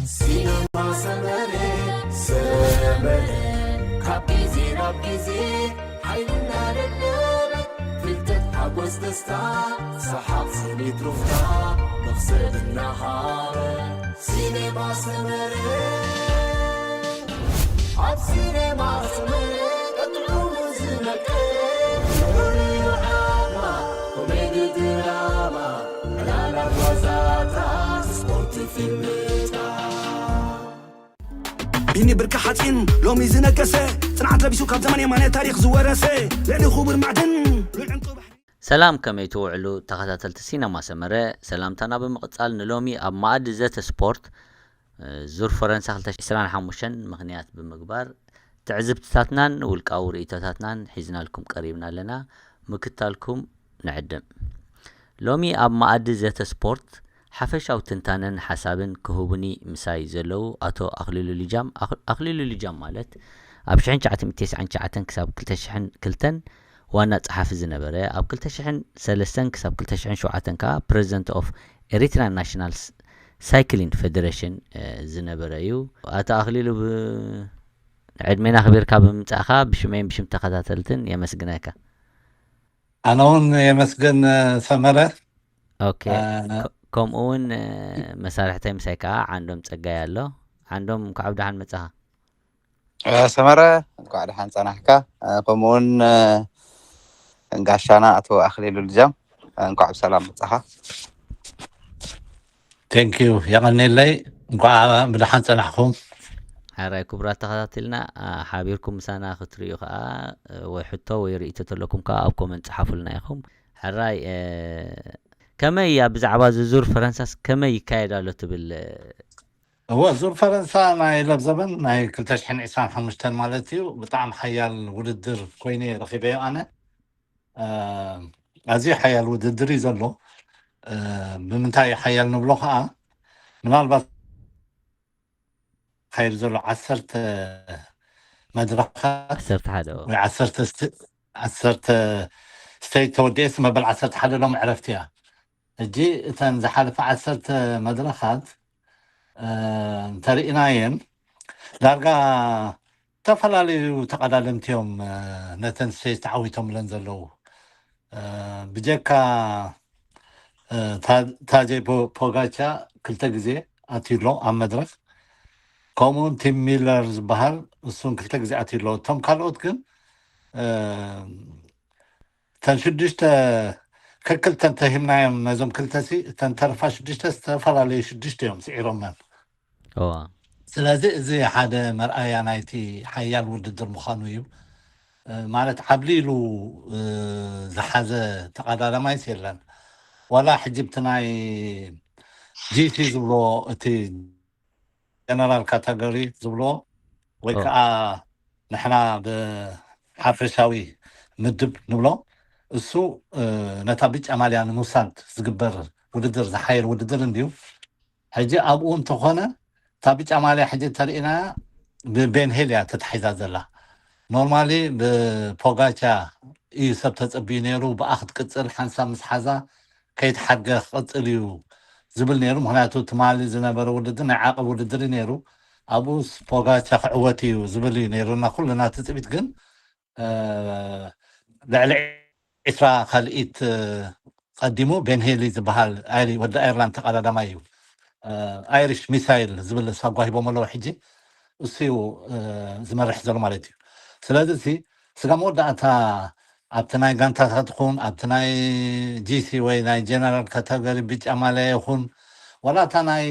ሲነማ ሰመረ ሰመረ ካብ ግዜ ናብ ግዜ ሓይልና ደለበ ፍልጠት ሓጎስ ደስታ ሰሓቕ ስኒት ሩፍታ መኽሰብ እናሃበ ሲነማ ሰመረ ኣብ ሲነማ ሰመረ ቀጥዑ ዝመቀ ኮሜዲ ድራማ ዕላላት ዋዛታት ስፖርት ፊልምታት ቢኒ ብርኪ ሓፂን ሎሚ ዝነገሰ ጽንዓት ለቢሱ ካብ ዘመን የማነ ታሪኽ ዝወረሰ ልዕሊ ክቡር ማዕድን ልዑል ዕንቁ ባሕሪ ሰላም ከመይ ትውዕሉ ተኸታተልቲ ሲነማ ሰመረ፣ ሰላምታና ብምቕጻል ንሎሚ ኣብ መኣዲ ዘተ ስፖርት ዙር ፈረንሳ ክልተ ሺሕ ዕስራን ሓሙሽተን ምኽንያት ብምግባር ትዕዝብትታትናን ውልቃዊ ርእይቶታትናን ሒዝናልኩም ቀሪብና ኣለና። ምክታልኩም ንዕድም። ሎሚ ኣብ መኣዲ ዘተ ስፖርት ሓፈሻዊ ትንታነን ሓሳብን ክህቡኒ ምሳይ ዘለዉ ኣቶ ኣኽሊሉ ልጃም። ኣኽ- ኣኽሊሉ ልጃም ማለት ኣብ ሽሕን ትሽዓተ ሚእትን ተስዓን ትሽዓተን ክሳብ ክልተ ሽሕን ክልተን ዋና ጸሓፊ ዝነበረ፣ ኣብ ክልተ ሽሕን ሰለስተን ክሳብ ክልተ ሽሕን ሸውዓተን ከኣ ፕረዚደንት ኦፍ ኤሪትራን ናሽናል ሳይክሊን ፌደሬሽን ዝነበረ እዩ። ኣቶ ኣኽሊሉ፣ ዕድሜና ኣኽቢርካ ብምምጻእካ ብሽመይን ብሽም ተኸታተልትን የመስግነካ። ኣነ እውን የመስግን ሰመረ። ኦኬ። ከምኡ እውን መሳርሕተይ ምሳይ ከዓ ዓንዶም ጸጋይ ኣሎ። ዓንዶም፣ እንኳዕ ብደሓን መጻኻ። ሰመረ፣ እንኳዕ ደሓን ጸናሕካ። ከምኡ እውን ጋሻና ኣቶ ኣኽሊሉ ልጃም፣ እንኳዕ ብሰላም መጻኻ። ቴንኪዩ፣ የቐኔለይ። እንኳዕ ብደሓን ጸናሕኩም። ሕራይ ክቡራት ተኸታተልና፣ ሓቢርኩም ምሳና ክትርእዩ ከዓ ወይ ሕቶ ወይ ርእይቶ ተለኩም ከዓ ኣብ ኮመንት ጸሓፉልና ኢኹም። ሕራይ፣ ከመይ እያ ብዛዕባ እዚ ዙር ፈረንሳስ ከመይ ይካየድ ኣሎ ትብል? እወ፣ ዙር ፈረንሳ ናይ ለብዘበን ናይ ክልተ ሽሕን ዕስራን ሓሙሽተን ማለት እዩ። ብጣዕሚ ሓያል ውድድር ኮይኑ እየ ረኺበዮ ኣነ። ኣዝዩ ሓያል ውድድር እዩ ዘሎ። ብምንታይ እዩ ሓያል ንብሎ ከዓ፣ ምናልባት ካይድ ዘሎ ዓሰርተ መድረኻት ዓሰርተ ሓደ ወይ ዓሰርተ ስቴጅ ተወዲኤስ መበል ዓሰርተ ሓደ ሎም ዕረፍቲ እያ። ሕጂ እተን ዝሓለፈ ዓሰርተ መድረኻት እንተርኢናየን፣ ዳርጋ ዝተፈላለዩ ተቐዳደምቲ እዮም ነተን ስቴጅ ተዓዊቶምለን ዘለዉ። ብጀካ ታጀ ፖጋቻ ክልተ ግዜ ኣትዩ ኣሎ ኣብ መድረኽ። ከምኡውን ቲም ሚለር ዝበሃል እሱን ክልተ ግዜ ኣትዩ ኣሎ። እቶም ካልኦት ግን እተን ሽዱሽተ ከክልተ እንተሂብናዮም ነዞም ክልተ ሲ እተን ተርፋ ሽዱሽተ ዝተፈላለዩ ሽዱሽተ እዮም ስዒሮመን። ስለዚ እዚ ሓደ መርኣያ ናይቲ ሓያል ውድድር ምዃኑ እዩ። ማለት ዓብሊሉ ዝሓዘ ተቐዳዳማይስ የለን። ዋላ ሕጂ ብቲ ናይ ጂሲ ዝብሎ እቲ ጀነራል ካተጎሪ ዝብሎ ወይ ከዓ ንሕና ብሓፈሻዊ ምድብ ንብሎ እሱ ነታ ብጫ ማልያ ንምውሳድ ዝግበር ውድድር ዝሓየል ውድድር እንድዩ። ሕጂ ኣብኡ እንተኾነ እታ ብጫ ማልያ ሕጂ እንተርኢናያ ብቤን ሄል እያ ተታሒዛ ዘላ። ኖርማሊ ብፖጋቻ እዩ ሰብ ተጸብዩ ነይሩ፣ ብኣ ክትቅጽል ሓንሳብ ምስ ሓዛ ከይተሓድገ ክቕጽል እዩ ዝብል ነይሩ። ምክንያቱ ትማሊ ዝነበረ ውድድር ናይ ዓቕል ውድድር እዩ ነይሩ። ኣብኡስ ፖጋቻ ክዕወት እዩ ዝብል እዩ ነይሩና ኩልና ትጽቢት። ግን ልዕሊ ዕስራ ካልኢት ቀዲሙ ቤን ሄሊ ዝበሃል ወዲ ኣየርላንድ ተቐዳዳማይ እዩ። ኣይሪሽ ሚሳይል ዝብል ሳጓ ሂቦም ኣለዉ። ሕጂ እሱ እዩ ዝመርሕ ዘሎ ማለት እዩ። ስለዚ እዚ ስጋ መወዳእታ ኣብቲ ናይ ጋንታታት ኹን ኣብቲ ናይ ጂሲ ወይ ናይ ጀነራል ካተጎሪ ብጫ ማልያ ይኹን ዋላ እታ ናይ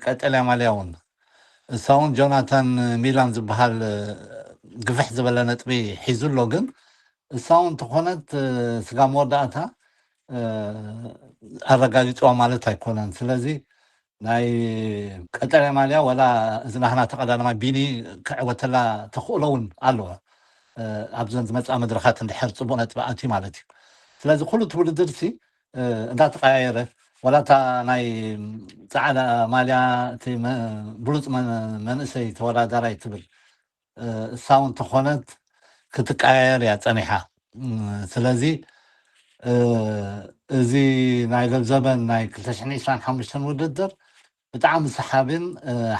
ቀጠልያ ማልያ እውን እሳ እውን ጆናታን ሚላን ዝበሃል ግፍሕ ዝበለ ነጥቢ ሒዙ ኣሎ። ግን እሳ እውን እንተኾነት ስጋ መወዳእታ ኣረጋጊፅዋ ማለት ኣይኮነን። ስለዚ ናይ ቀጠልያ ማልያ ዋላ እዚ ናህና ተቐዳዳማይ ቢኒ ክዕወተላ ተኽእሎ እውን ኣለዋ። ኣብዘን ዝመፅኣ መድረኻት እንድሕር ፅቡቕ ነጥቢ ኣትዩ ማለት እዩ። ስለዚ ኩሉ እቲ ውድድር ሲ እንዳተቀያየረ ዋላ እታ ናይ ፃዕዳ ማልያ እቲ ብሉፅ መንእሰይ ተወዳዳራይ ትብል እሳ እውን ተኾነት ክትቀያየር እያ ፀኒሓ። ስለዚ እዚ ናይ ለብዘበን ናይ ክልተ ሽሕን ዕስራን ሓሙሽተን ውድድር ብጣዕሚ ሰሓብን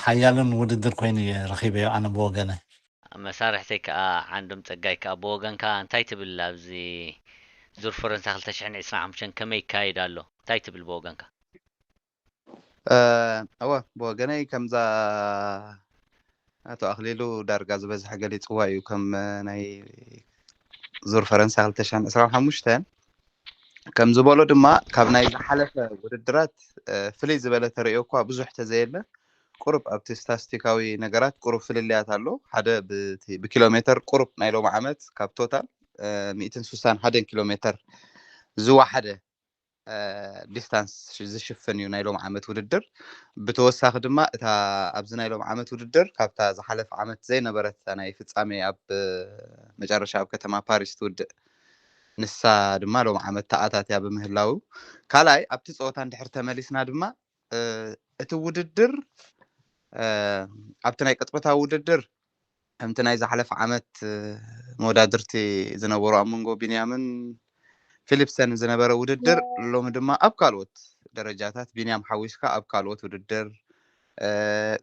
ሓያልን ውድድር ኮይኑ እየ ረኺበዮ ኣነ ብወገነ። መሳርሕተይ ከዓ ዓንዶም ፀጋይ ከዓ ብወገንካ እንታይ ትብል ኣብዚ ዙር ፈረንሳ ክልተ ሽሕን ዕስራን ሓሙሽተን ከመይ ይካየድ ኣሎ እንታይ ትብል ብወገንካ? እወ ብወገነይ ከምዛ ኣቶ ኣኽሊሉ ዳርጋ ዝበዝሐ ገሊፅዋ እዩ ከም ናይ ዙር ፈረንሳ ክልተ ሽሕን ዕስራን ሓሙሽተን ከም ዝበሎ ድማ ካብ ናይ ዝሓለፈ ውድድራት ፍልይ ዝበለ ተርእዮ እኳ ብዙሕ ተዘየለ ቁሩብ ኣብቲ ስታስቲካዊ ነገራት ቁሩብ ፍልልያት ኣሎ ሓደ ብኪሎ ሜተር ቁሩብ ናይ ሎም ዓመት ካብ ቶታል ሚእትን ስሳን ሓደን ኪሎ ሜተር ዝወሓደ ዲስታንስ ዝሽፍን እዩ ናይ ሎም ዓመት ውድድር ብተወሳኺ ድማ እታ ኣብዚ ናይ ሎም ዓመት ውድድር ካብታ ዝሓለፈ ዓመት ዘይነበረት ናይ ፍፃሜ ኣብ መጨረሻ ኣብ ከተማ ፓሪስ ትውድእ ንሳ ድማ ሎም ዓመት ተኣታትያ ብምህላው ካልኣይ ኣብቲ ፀወታ እንድሕር ተመሊስና ድማ እቲ ውድድር ኣብቲ ናይ ቅጥበታዊ ውድድር ከምቲ ናይ ዝሓለፈ ዓመት መወዳድርቲ ዝነበሩ ኣብ መንጎ ቢንያምን ፊሊፕሰን ዝነበረ ውድድር ሎሚ ድማ ኣብ ካልኦት ደረጃታት ቢንያም ሓዊስካ ኣብ ካልኦት ውድድር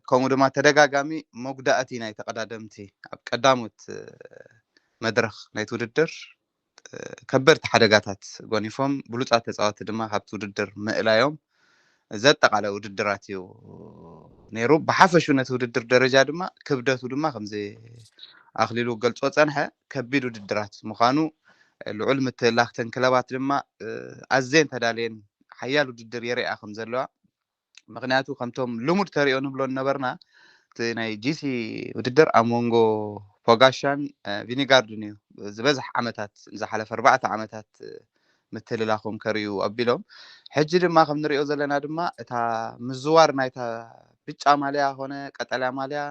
ከምኡ ድማ ተደጋጋሚ መጉዳእቲ ናይ ተቀዳደምቲ ኣብ ቀዳሞት መድረክ ናይቲ ውድድር ከበድቲ ሓደጋታት ጎኒፎም ብሉፃት ተፃወቲ ድማ ካብቲ ውድድር ምእላዮም ዘጠቃለ ውድድራት እዩ ነይሩ። ብሓፈሹ ነቲ ውድድር ደረጃ ድማ ክብደቱ ድማ ከምዚ ኣኽሊሉ ገልጾ ጸንሐ ከቢድ ውድድራት ምዃኑ ልዑል ምትህላኽተን ክለባት ድማ ኣዝየን ተዳልየን ሓያል ውድድር የርእያ ከም ዘለዋ ምክንያቱ ከምቶም ልሙድ ተሪኦ ንብሎ ነበርና እቲ ናይ ጂሲ ውድድር ኣብ መንጎ ፖጋሻን ቪኒጋርድን እዩ ዝበዝሕ ዓመታት ዝሓለፈ ኣርባዕተ ዓመታት ምትልላኾም ከርእዩ ኣቢሎም ሕጂ ድማ ከም ንሪኦ ዘለና ድማ እታ ምዝዋር ናይታ ብጫ ማልያ ኾነ ቀጠልያ ማልያ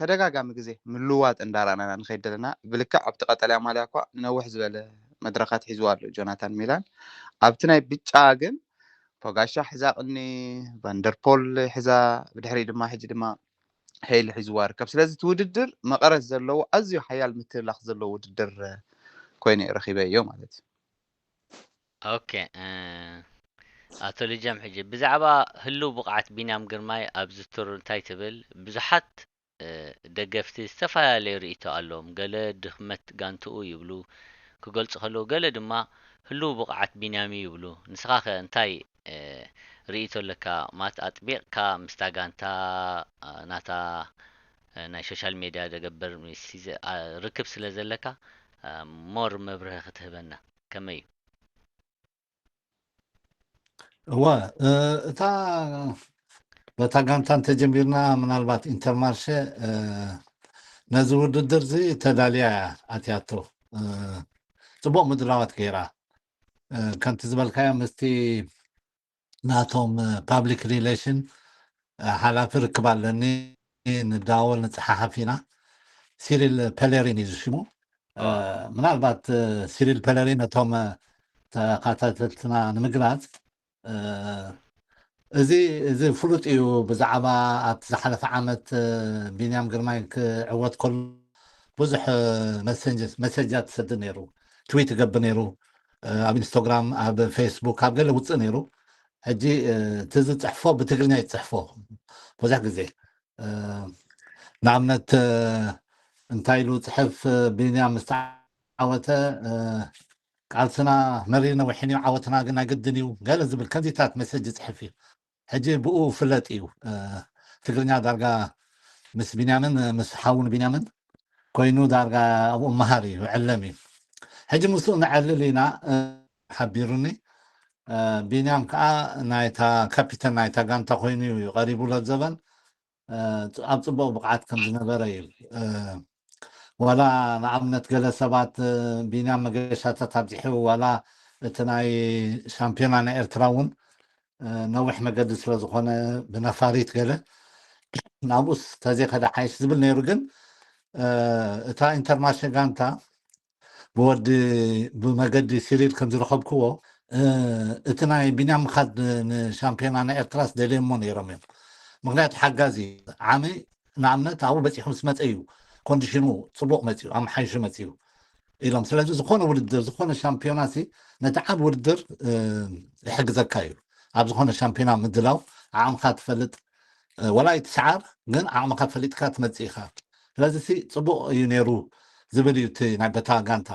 ተደጋጋሚ ግዜ ምልዋጥ እንዳረኣና ኢና ንኸይድ ዘለና ብልክዕ ኣብቲ ቀጠልያ ማልያ እኳ ንነውሕ ዝበለ መድረኻት ሒዝዋ ኣሎ ጆናታን ሚላን ኣብቲ ናይ ብጫ ግን ፖጋሻ ሒዛ ቅኒ ቫንደርፖል ሒዛ ብድሕሪ ድማ ሕጂ ድማ ሄይል ሒዝዋ ርከብ ስለዚ እቲ ውድድር መቐረት ዘለዎ ኣዝዩ ሓያል ምትላኽ ዘለዎ ውድድር ኮይኑ ረኺበዮ ማለት እዩ ኦኬ ኣቶ ልጀም ሕጂ ብዛዕባ ህልው ብቕዓት ቢንያም ግርማይ ኣብዚ ቱር እንታይ ትብል ብዙሓት ደገፍቲ ዝተፈላለዩ ርእይቶ ኣለዎም ገለ ድኽመት ጋንትኡ ይብሉ ክገልጹ ከለዉ ገለ ድማ ህልው ብቕዓት ቢንያም እዩ ይብሉ ንስኻ ከ እንታይ ርእይቶ ኣለካ ማለት ኣጥቢቕካ ምስታ ጋንታ ናታ ናይ ሶሻል ሜድያ ደገበር ርክብ ስለ ዘለካ ሞር መብርህ ክትህበና ከመይ እዩ እወ እታ በታ ጋንታ እንተጀሚርና ምናልባት ኢንተርማርሸ ነዚ ውድድር እዚ ተዳልያ እያ ኣትያቶ ፅቡቅ ምድላዋት ገይራ ከምቲ ዝበልካዮ ምስቲ ናቶም ፓብሊክ ሪሌሽን ሓላፊ ርክብ ኣለኒ ንዳወል ንፀሓሓፍ ኢና ሲሪል ፔሌሪን እዩ ሽሙ ምናልባት ሲሪል ፔሌሪን ነቶም ተካታተልትና ንምግላፅ እዚ እዚ ፍሉጥ እዩ ብዛዕባ ኣብቲ ዝሓለፈ ዓመት ቢንያም ግርማይ ክዕወት ከሉ ብዙሕ መሰጃት ትሰድድ ነይሩ ትዊት ይገብር ነይሩ ኣብ ኢንስቶግራም ኣብ ፌስቡክ ኣብ ገለ ውፅእ ነይሩ ሕጂ እቲ ዝፅሕፎ ብትግርኛ ይፅሕፎ ብዙሕ ግዜ ንኣብነት እንታይ ኢሉ ፅሕፍ ቢንያም ምስተዓወተ ቃልስና መሪር ነዊሕን እዩ ዓወትና ግን ኣይግድን እዩ ገለ ዝብል ከምዚታት መሰጅ ይፅሕፍ እዩ ሕጂ ብኡ ፍለጥ እዩ ትግርኛ ዳርጋ ምስ ቢንያምን ምስ ሓውን ቢንያምን ኮይኑ ዳርጋ ኣብኡ መሃር እዩ ዕለም እዩ ሕጂ ምስኡ ንዕልል ኢና ሓቢሩኒ ቢንያም ከዓ ናይታ ካፒተን ናይታ ጋንታ ኮይኑ እዩ ቀሪቡ ለዘበን ኣብ ፅቡቅ ብቅዓት ከም ዝነበረ እዩ ዋላ ንኣብነት ገለ ሰባት ቢንያም መገሻታት ኣብዚሑ ዋላ እቲ ናይ ሻምፒዮና ናይ ኤርትራ እውን ነዊሕ መገዲ ስለ ዝኾነ ብነፋሪት ገለ ናብኡስ ተዘይከደ ሓይሽ ዝብል ነይሩ ግን እታ ኢንተርማርሸ ጋንታ ብወዲ ብመገዲ ሲሪል ከም ዝረኸብክዎ እቲ ናይ ቢንያም ምኻድ ንሻምፒዮና ናይ ኤርትራስ ደልየሞ ነይሮም እዮም ምክንያቱ ሓጋዚ ዓሚ ንኣብነት ኣብኡ በፂሑ ምስ መፀ እዩ ኮንዲሽኑ ፅቡቅ መፅዩ ኣመሓይሹ መፅዩ ኢሎም ስለዚ ዝኾነ ውድድር ዝኾነ ሻምፒዮና ሲ ነቲ ዓብ ውድድር ይሕግዘካ እዩ ኣብ ዝኾነ ሻምፒዮና ምድላው ዓቕምካ ትፈልጥ ወላ ይትስዓር ግን ዓቕምኻ ፈሊጥካ ትመፅእ ኢኻ። ስለዚ ሲ ፅቡቕ እዩ ነይሩ ዝብል እዩ እቲ ናይ በታ ጋንታ።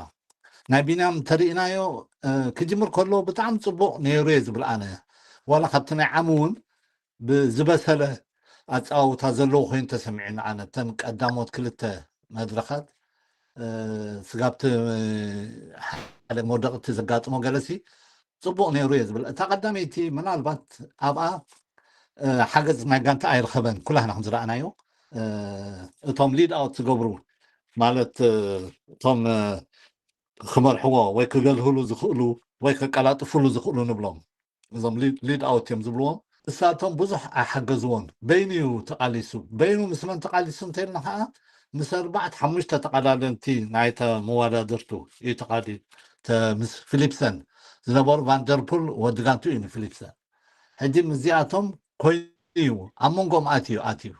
ናይ ቢንያም ተርእናዮ ክጅምር ከሎ ብጣዕሚ ፅቡቕ ነይሩ እየ ዝብል ኣነ። ዋላ ካብቲ ናይ ዓሚ እውን ብዝበሰለ ኣፀዋውታ ዘለዎ ኮይኑ ተሰሚዑኒ ኣነ። እተን ቀዳሞት ክልተ መድረኻት ስጋብቲ ሓደ መውደቕቲ ዘጋጥሞ ገለሲ ፅቡቕ ነይሩ እየ ዝብል። እታ ቀዳመይቲ ምናልባት ኣብኣ ሓገዝ ናይ ጋንታ ኣይረኸበን። ኩላህና ከም ዝረኣናዮ እቶም ሊድ ኣውት ዝገብሩ ማለት እቶም ክመርሕዎ ወይ ክገልህሉ ዝኽእሉ ወይ ከቀላጥፍሉ ዝኽእሉ ንብሎም፣ እዞም ሊድ ኣውት እዮም ዝብልዎም። እሳቶም ብዙሕ ኣይሓገዝዎን። በይኑ እዩ ተቃሊሱ። በይኑ ምስ መን ተቃሊሱ እንተልና ከዓ ምስ ኣርባዕተ ሓሙሽተ ተቀዳደምቲ ናይተ መወዳድርቱ እዩ ተቃሊ ምስ ፊሊፕሰን ዝነበሩ ቫንደርፑል ወዲ ጋንቱ እዩ ንፊሊፕሰን። ሕጂ ምስዚኣቶም ኮይኑ እዩ ኣብ መንጎም ኣትዩ ኣትዩ።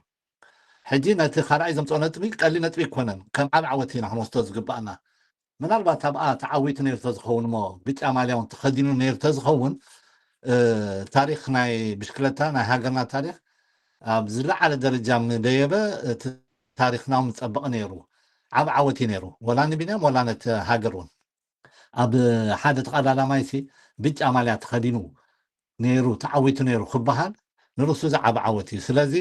ሕጂ ነቲ ካልኣይ ዘምፅኦ ነጥቢ ቀሊ ነጥቢ ይኮነን። ከም ዓብ ዓወት ኢና ክንወስዶ ዝግባኣና። ምናልባት ኣብኣ ተዓዊቱ ነይሩ ተዝኸውን እሞ ብጫ ማልያ እውን ተኸዲኑ ነይሩ ተዝኸውን ታሪክ ናይ ብሽክለታ ናይ ሃገርና ታሪክ ኣብ ዝለዓለ ደረጃ ምደየበ እቲ ታሪክና ምፀበቐ ነይሩ። ዓብ ዓወት እዩ ነይሩ ወላ ንቢንያም ወላ ነቲ ሃገር እውን። ኣብ ሓደ ተቐዳዳማይ ሲ ብጫ ማልያ ተኸዲኑ ነይሩ ተዓዊቱ ነይሩ ክበሃል ንርእሱ እዚ ዓብ ዓወት እዩ። ስለዚ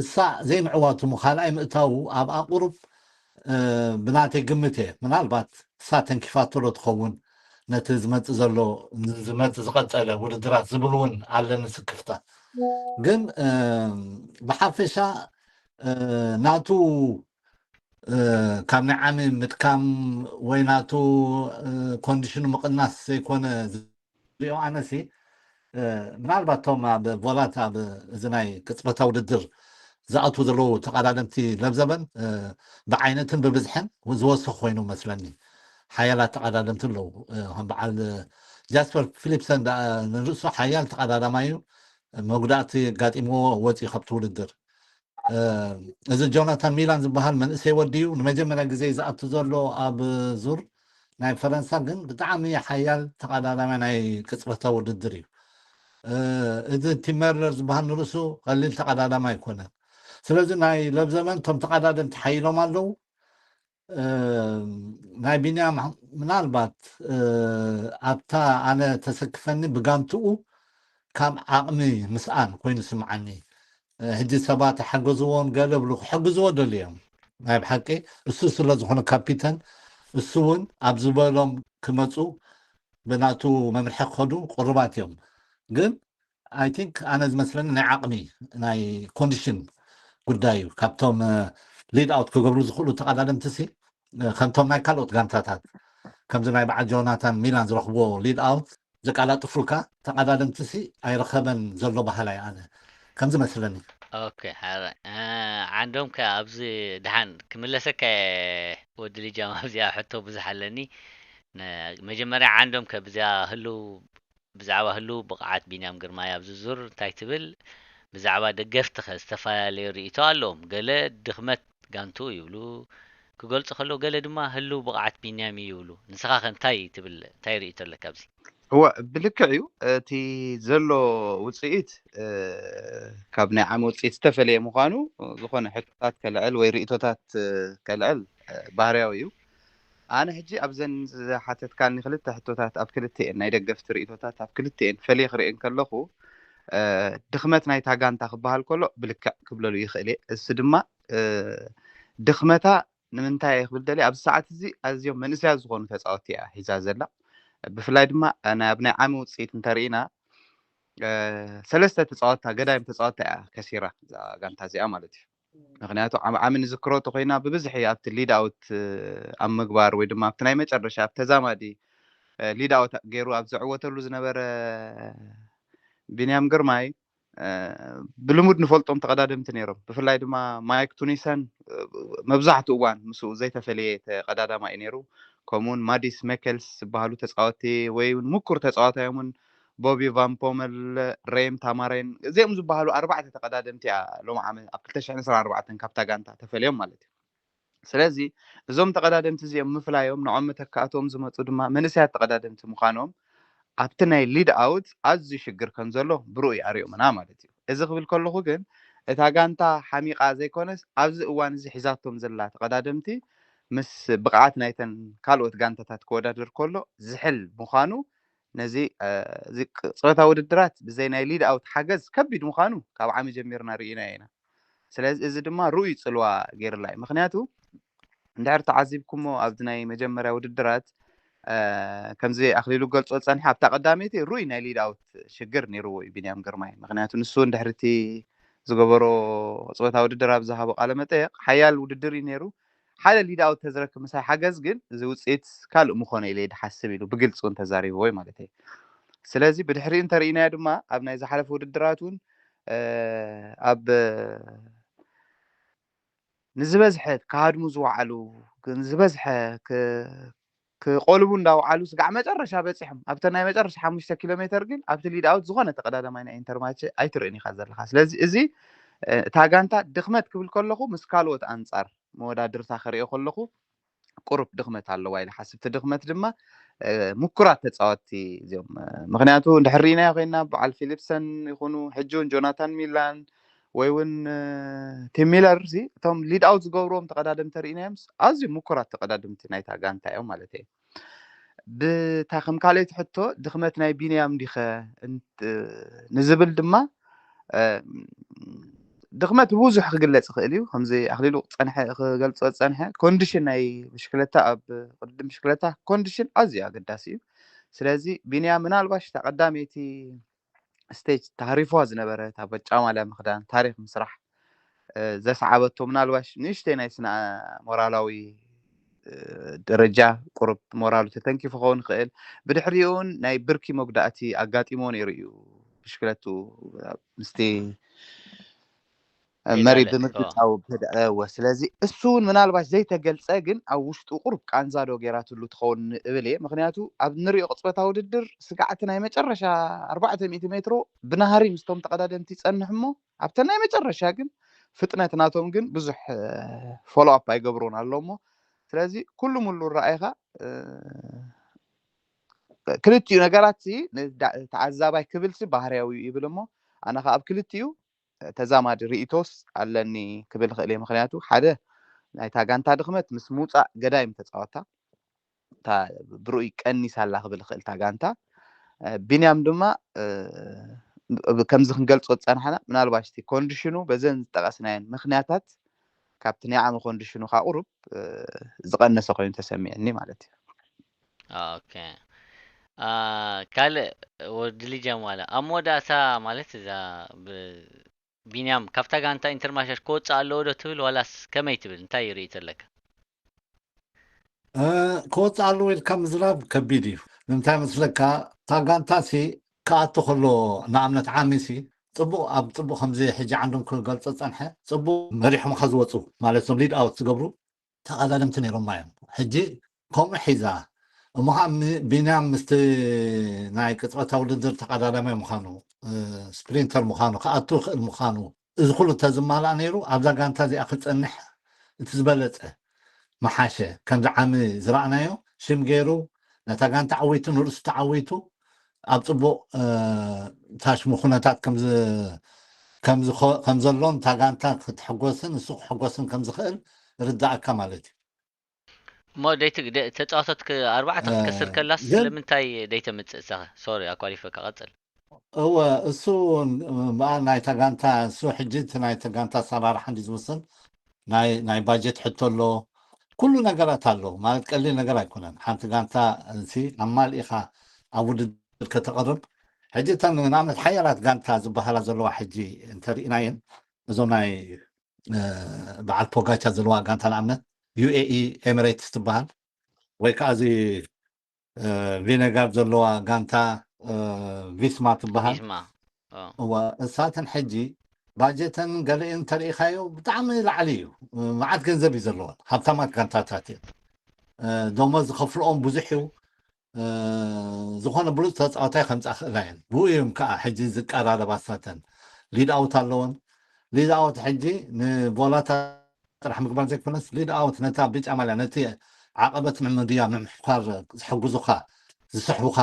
እሳ ዘይምዕዋቱ ካልኣይ ምእታዉ ኣብ ኣቁሩብ ብናተይ ግምት እየ ምናልባት እሳ ተንኪፋቶ ዶ ትኸውን ነቲ ዝመፅእ ዘሎ ዝመፅእ ዝቐፀለ ውድድራት ዝብል እውን ኣለኒ ስክፍታ። ግን ብሓፈሻ ናቱ ካብ ናይ ዓሚ ምድካም ወይ ናቱ ኮንዲሽኑ ምቕናስ ዘይኮነ ዝሪኦ ኣነሲ ምናልባት ቶም ኣብ ቮላት ኣብ እዚ ናይ ቅፅበታ ውድድር ዝኣትዉ ዘለዉ ተቐዳደምቲ ለብዘበን ብዓይነትን ብብዝሕን ዝወሰኹ ኮይኑ መስለኒ። ሓያላት ተቐዳደምቲ ኣለዉ ከም በዓል ጃስፐር ፊሊፕሰን ንርእሱ ሓያል ተቐዳዳማይ እዩ። መጉዳእቲ ኣጋጢምዎ ወፂኡ ካብቲ ውድድር። እዚ ጆናታን ሚላን ዝበሃል መንእሰይ ወዲ እዩ። ንመጀመርያ ግዜ ዝኣቱ ዘሎ ኣብ ዙር ናይ ፈረንሳ ግን ብጣዕሚ ሓያል ተቐዳዳማይ ናይ ቅፅበታ ውድድር እዩ። እዚ ቲመርለር ዝበሃል ንርእሱ ቀሊል ተቐዳዳማይ ኣይኮነን። ስለዚ ናይ ለብዘመን እቶም ተቐዳደምቲ ሓይሎም ኣለዉ። ናይ ቢንያም ምናልባት ኣብታ ኣነ ተሰክፈኒ ብጋንትኡ ካብ ዓቕሚ ምስኣን ኮይኑ ስምዓኒ። ሕጂ ሰባት ሓገዝዎን ገለ ብሉ ክሕግዝዎ ደልዮም ናይ ብሓቂ እሱ ስለ ዝኾነ ካፒተን እሱ እውን ኣብ ዝበሎም ክመፁ ብናቱ መምርሒ ክኸዱ ቅሩባት እዮም። ግን ኣይ ቲንክ ኣነ ዝመስለኒ ናይ ዓቕሚ ናይ ኮንዲሽን ጉዳይ እዩ። ካብቶም ሊድ ኣውት ክገብሩ ዝኽእሉ ተቐዳደምቲ ሲ ከምቶም ናይ ካልኦት ጋንታታት ከምዚ ናይ በዓል ጆናታን ሚላን ዝረኽብዎ ሊድ ኣውት ዘቀላጥፉልካ ተቐዳደምቲ ሲ ኣይረኸበን ዘሎ ባህላይ ኣነ ከምዚ መስለኒ። ኦኬ ሓራይ ዓንዶም ከ ኣብዚ ድሓን ክምለሰካ ወዲ ልጃም ኣብዚኣ ሕቶ ብዙሕ ኣለኒ። መጀመርያ ዓንዶም ከ ብዚኣ ህልው ብዛዕባ ህልው ብቕዓት ቢንያም ግርማይ ኣብዚ ዙር እንታይ ትብል? ብዛዕባ ደገፍቲ ኸ ዝተፈላለዩ ርእይቶ ኣለዎም። ገለ ድኽመት ጋንትኡ ይብሉ ክገልጹ ከለዉ፣ ገለ ድማ ህልው ብቕዓት ቢንያም እዩ ይብሉ። ንስኻ ኸ እንታይ ትብል? እንታይ ርእይቶ ኣለካ ኣብዚ? እወ፣ ብልክዕ እዩ። እቲ ዘሎ ውፅኢት ካብ ናይ ዓሚ ውፅኢት ዝተፈለየ ምዃኑ ዝኾነ ሕቶታት ከልዕል ወይ ርእይቶታት ከልዕል ባህርያዊ እዩ። ኣነ ሕጂ ኣብዘን ዝሓተትካኒ ክልተ ሕቶታት ኣብ ክልተኤን ናይ ደገፍቲ ርእይቶታት ኣብ ክልተኤን ፈልየ ክርእየን ከለኹ ድኽመት ናይታ ጋንታ ክበሃል ከሎ ብልክዕ ክብለሉ ይኽእል እየ። እሱ ድማ ድኽመታ ንምንታይ እየ ክብል ደልየ ኣብዚ ሰዓት እዚ ኣዝዮም መንእሰያት ዝኾኑ ተፃወቲ እያ ሒዛ ዘላ። ብፍላይ ድማ ኣብ ናይ ዓሚ ውፅኢት እንተርኢና ሰለስተ ተፃወታ ገዳይም ተፃወታ እያ ከሲራ እዛ ጋንታ እዚኣ ማለት እዩ። ምክንያቱ ዓሚ ዓሚ ንዝክሮ ተኮይና ብብዝሒ ኣብቲ ሊድ ኣውት ኣብ ምግባር ወይ ድማ ኣብቲ ናይ መጨረሻ ኣብ ተዛማዲ ሊድ ኣውት ገይሩ ኣብ ዝዕወተሉ ዝነበረ ቢንያም ግርማይ ብልሙድ ንፈልጦም ተቐዳደምቲ ነይሮም። ብፍላይ ድማ ማይክ ቱኒሰን መብዛሕትኡ እዋን ምስኡ ዘይተፈለየ ተቐዳዳማይ እዩ ነይሩ። ከምኡውን ማዲስ ሜከልስ ዝበሃሉ ተፃወቲ ወይ እውን ምኩር ተፃዋታይ እውን ቦቢ ቫን ፖመል፣ ሬም ታማሬን እዚኦም ዝበሃሉ ኣርባዕተ ተቐዳደምቲ እያ ሎም ዓመት ኣብ ክልተ ሽሕን ዕስራን ኣርባዕተን ካብታ ጋንታ ተፈልዮም ማለት እዩ። ስለዚ እዞም ተቐዳደምቲ እዚኦም ምፍላዮም ንዖም መተካእቶም ዝመፁ ድማ መንእሰያት ተቐዳደምቲ ምዃኖም ኣብቲ ናይ ሊድ ኣውት ኣዝዩ ሽግር ከም ዘሎ ብርኡይ ኣርእዮምና ማለት እዩ። እዚ ክብል ከለኹ ግን እታ ጋንታ ሓሚቓ ዘይኮነስ ኣብዚ እዋን እዚ ሒዛቶም ዘላ ተቐዳደምቲ ምስ ብቕዓት ናይተን ካልኦት ጋንታታት ክወዳደር ከሎ ዝሕል ምዃኑ ነዚ እ፣ እዚ ቅ- ጾታዊ ውድድራት ብዘይ ናይ ሊድ ኣውት ሓገዝ ከቢድ ምዃኑ ካብ ዓሚ ጀሚርና ርኢና ኢና። ስለዚ እዚ ድማ ርኡይ ጽልዋ ገይርላ እዩ። ምክንያቱ እንድሕር ተዓዚብኩሞ ኣብዚ ናይ መጀመርያ ውድድራት እ፣ ከምዚ ኣኽሊሉ ገልጾ ዝጸንሐ ኣብታ ቀዳመይቲ ርኡይ ናይ ሊድ ኣውት ሽግር ነይርዎ እዩ ቢንያም ግርማይ። ምክንያቱ ንሱ እንድሕር እቲ ዝገበሮ ጾታ ውድድር ኣብ ዝሃቦ ቃለ መጠየቕ ሓያል ውድድር እዩ ነይሩ። ሓደ ሊድ ኣውት ተዝረክብ ምሳይ ሓገዝ ግን እዚ ውፅኢት ካልእ ምኾነ ኢለ ድሓስብ ኢሉ ብግልፂ እውን ተዛሪብዎ እዩ ማለት እዩ። ስለዚ ብድሕሪኡ እንተርኢናዮ ድማ ኣብ ናይ ዝሓለፈ ውድድራት እውን እ፣ ኣብ ንዝበዝሐ ክሃድሙ ዝወዓሉ ግን ዝበዝሐ ክ- ክቆልቡ እንዳወዓሉ ስጋዕ መጨረሻ በፂሖም ኣብተ ናይ መጨረሻ ሓሙሽተ ኪሎ ሜተር ግን ኣብቲ ሊድ ኣውት ዝኾነ ተቀዳዳማይ ናይ ኢንተርማቸ ኣይትርእን ኢኻ ዘለካ። ስለዚ እዚ እ፣ እታ ጋንታ ድኽመት ክብል ከለኹ ምስ ካልኦት ኣንፃር መወዳድርታ ከሪኦ ከለኹ ቁሩብ ድኽመት ኣለዋ ኢለ ሓስብቲ ድኽመት ድማ እ፣ ምኩራት ተፃወትቲ እዚኦም እ፣ ምክንያቱ እንድሕር ርኢናዮ ኮይና በዓል ፊሊፕሰን ይኹኑ ሕጂ እውን ጆናታን ሚላን ወይ እውን እ፣ ቲም ሚለር ሲ እቶም ሊድ ኣውት ዝገብርዎም ተቐዳደምቲ ርኢናዮም ኣዝዩ ምኩራት ተቐዳደምቲ ናይታ ጋንታ እዮም ማለት እየ። ብታ ከም ካልኦይቲ ሕቶ ድኽመት ናይ ቢንያም ዲኸ እንት- ንዝብል ድማ እ፣ ድኽመት ብብዙሕ ክግለጽ ይኽእል እዩ። ከምዚ ኣኽሊሉ ጸንሐ ክገልጾ ዝጸንሐ ኮንዲሽን ናይ ብሽክለታ ኣብ ቅድድም ብሽክለታ ኮንዲሽን ኣዝዩ ኣገዳሲ እዩ። ስለዚ ቢንያም ምናልባሽ እታ ቀዳመይቲ ስቴጅ ተሃሪፍዋ ዝነበረ እታ በጫ ማልያ ምኽዳን ታሪክ ምስራሕ እ፣ ዘስዓበቶ ምናልባሽ ንእሽተይ ናይ ስነ ሞራላዊ እ፣ ደረጃ ቁሩብ ሞራሉ ተተንኪፉ ክኸውን ይኽእል። ብድሕሪኡ እውን ናይ ብርኪ መጉዳእቲ ኣጋጢሞ ነይሩ እዩ። ብሽክለቱ ምስቲ መሪ ብምግጫው እወ ስለዚ እሱ እውን ምናልባሽ ዘይተገልፀ ግን ኣብ ውሽጡ ቁሩብ ቃንዛ ዶ ገይራትሉ ትኸውን እብል እየ። ምክንያቱ ኣብ ንሪኦ ቅፅበታዊ ውድድር ስጋዕቲ ናይ መጨረሻ ኣርባዕተ ሚእቲ ሜትሮ ብናሃሪ ምስቶም ተቐዳደምቲ ይፀንሕ እሞ ኣብተን ናይ መጨረሻ ግን ፍጥነት ናቶም ግን ብዙሕ ፎሎ ኣፕ ኣይገብሮን ኣሎ እሞ ስለዚ ኩሉ ሙሉ ረኣይካ ክልቲኡ ነገራት ተዓዛባይ ክብል ሲ ባህርያዊ ይብል እሞ ኣነ ከዓ ኣብ ክልቲኡ ተዛማዲ ርእቶስ ኣለኒ ክብል ክእል እየ። ምክንያቱ ሓደ ናይታ ጋንታ ድኽመት ምስ ምውፃእ ገዳይም ተፃወታ እታ ብርኡይ ቀኒሳ ኣላ ክብል ክእል እታ ጋንታ። ቢንያም ድማ ከምዚ ክንገልፆ ዝፀናሕና ምናልባሽ እቲ ኮንዲሽኑ በዘን ዝጠቀስናየን ምክንያታት ካብቲ ናይ ዓሚ ኮንዲሽኑ ከዓ ቁሩብ ዝቀነሰ ኮይኑ ተሰሚዐኒ ማለት እዩ። ኦኬ ካልእ ወዲ ሊጃም ዋላ ኣብ መወዳእታ ማለት እዛ ቢንያም ካብታ ጋንታ ኢንተርማሻሽ ክወፅእ ኣለዎ ዶ ትብል ዋላስ ከመይ ትብል እንታይ ርእይቶ ኣለካ? ክወፅእ ኣለዎ ኢልካ ምዝራብ ከቢድ እዩ። ንምንታይ መስለካ እታ ጋንታ ሲ ክኣቱ ከሎ ንኣብነት ዓሚ ሲ ፅቡቅ ኣብ ፅቡቅ ከምዚ ሕጂ ዓንዶም ክገልፆ ፀንሐ ፅቡቅ መሪሖምካ ዝወፁ ማለት እዞም ሊድ ኣውት ዝገብሩ ተቐዳደምቲ ነይሮማ እዮም። ሕጂ ከምኡ ሒዛ እሞ ከዓ ቢንያም ምስቲ ናይ ቅፅበታዊ ውድድር ተቐዳዳማይ ምዃኑ ስፕሪንተር ምዃኑ ክኣቱ ይኽእል ምዃኑ እዚ ኩሉ ተዝማላእ ነይሩ ኣብዛ ጋንታ እዚኣ ክፀንሕ እቲ ዝበለፀ መሓሸ ከምዚ ዓሚ ዝረኣናዮ ሽም ገይሩ ነታ ጋንታ ዓዊቱ ንርእሱ ተዓዊቱ ኣብ ፅቡቅ ታሽሙ ኩነታት ከምዘሎን እታ ጋንታ ክትሕጎስን ንሱ ክሕጎስን ከምዝኽእል ርዳእካ ማለት እዩ። እሞ ደይቲ ተፃዋቶት ኣርባዕተ ክትከስር ከላስ ስለምንታይ ደይተምፅእ እሳኸ? ሶሪ ኣኳሊፈካ ቀፅል። እወ እሱ በኣ ናይታ ጋንታ እሱ ሕጂ እቲ ናይተ ጋንታ ኣሰራርሓ እንዲ ዝውስን ናይ ባጀት ሕቶ ኣሎ ኩሉ ነገራት ኣሎ ማለት ቀሊል ነገር ኣይኮነን። ሓንቲ ጋንታ እዚ ኣማሊእኻ ኣብ ውድድር ከተቕርብ ሕጂ እተን ንኣብነት ሓያላት ጋንታ ዝበሃላ ዘለዋ ሕጂ እንተርኢናየን እዞም ናይ በዓል ፖጋቻ ዘለዋ ጋንታ ንኣብነት ዩ ኤ ኢ ኤሚሬትስ ትበሃል ወይ ከዓ እዚ ቪነጋር ዘለዋ ጋንታ ቪስማ ትበሃል። እሳተን ሕጂ ባጀተን ገለኤን እንተርኢኻዮ ብጣዕሚ ላዕሊ እዩ። መዓት ገንዘብ እዩ ዘለወን ሃብታማት ጋንታታት እየን። ደሞዝ ዝኸፍልኦም ብዙሕ እዩ። ዝኾነ ብሉፅ ተፃዋታይ ከምፃ ክእላ እየን። ብኡ እዮም ከዓ ሕጂ ዝቀራረባ እሳተን ሊድ ኣውት ኣለወን። ሊድ ኣውት ሕጂ ንቦላታ ጥራሕ ምግባር ዘይኮነስ ሊድ ኣውት ነታ ብጫ ማልያ ነቲ ዓቐበት ንምድያ ምምሕኳር ዝሕግዙኻ ዝስሕቡኻ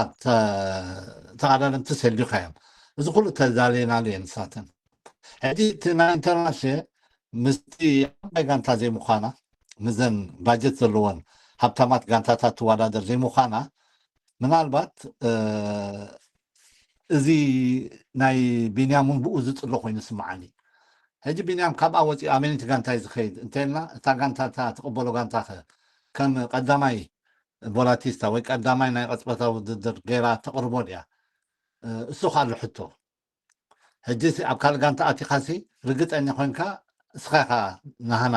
ተቐዳደምቲ ሰልዩኻ እዮም። እዚ ኩሉ ተዛልየናሉ እየ ንሳተን ሕጂ እቲ ናይ ኢንተርናሽናል ምስቲ ዓባይ ጋንታ ዘይምዃና፣ ምዘን ባጀት ዘለዎን ሃብታማት ጋንታታት ትወዳደር ዘይምዃና፣ ምናልባት እዚ ናይ ቢንያም እውን ብኡ ዝፅሎ ኮይኑ ስምዓኒ። ሕጂ ቢንያም ካብኣ ወፂኡ ኣበይቲ ጋንታ እዩ ዝኸይድ እንተልና፣ እታ ጋንታ እታ ትቕበሎ ጋንታ ከ ከም ቀዳማይ ቦላቲስታ ወይ ቀዳማይ ናይ ቅፅበታዊ ውድድር ገይራ ተቕርቦ ድያ? እሱ ካልእ ሕቶ። ሕጂ ኣብ ካልእ ጋንታ ኣቲኻሲ ርግፀኛ ኮይንካ እስኻ ኢኻ ናህና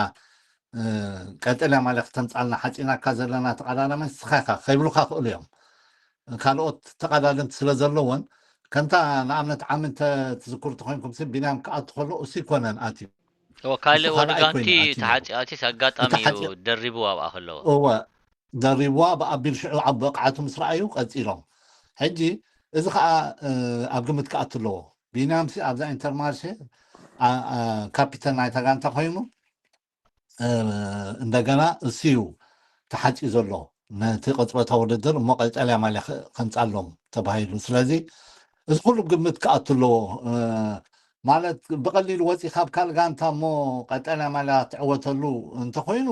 ቀጠልያ ማልያ ክተምፃልና ሓፂናካ ዘለና ተቐዳዳማይ እስኻ ኢኻ ከይብሉካ ክእሉ እዮም። ካልኦት ተቐዳደምቲ ስለ ዘለዎን ከምታ ንኣብነት ዓሚ እንተ ትዝክሩ ተኮይንኩም ሲ ቢንያም ክኣቱ ከሎ እሱ ይኮነን ኣትዩ። እወ ካልእ ወዲ ጋንቲ ተሓፂ ኣትዩስ ኣጋጣሚ እዩ ደሪቡ ኣብኣ ከለዎ። እወ ደሪብዋ ብኣቢል ሽዑ ኣብ ብቕዓቱ ምስ ረኣዩ ቀፂሎም። ሕጂ እዚ ከዓ ኣብ ግምት ክኣቱ ኣለዎ። ቢንያም ሲ ኣብዛ ኢንተርማርሼ ካፒተን ናይታ ጋንታ ኮይኑ እንደገና እሱ እዩ ተሓፂ ዘሎ ነቲ ቅፅበታዊ ውድድር እሞ ቀጠልያ ማልያ ከምፃሎም ተባሂሉ። ስለዚ እዚ ኩሉ ግምት ክኣቱ ኣለዎ። ማለት ብቐሊሉ ወፂ ካብ ካልእ ጋንታ እሞ ቀጠልያ ማልያ ትዕወተሉ እንተኮይኑ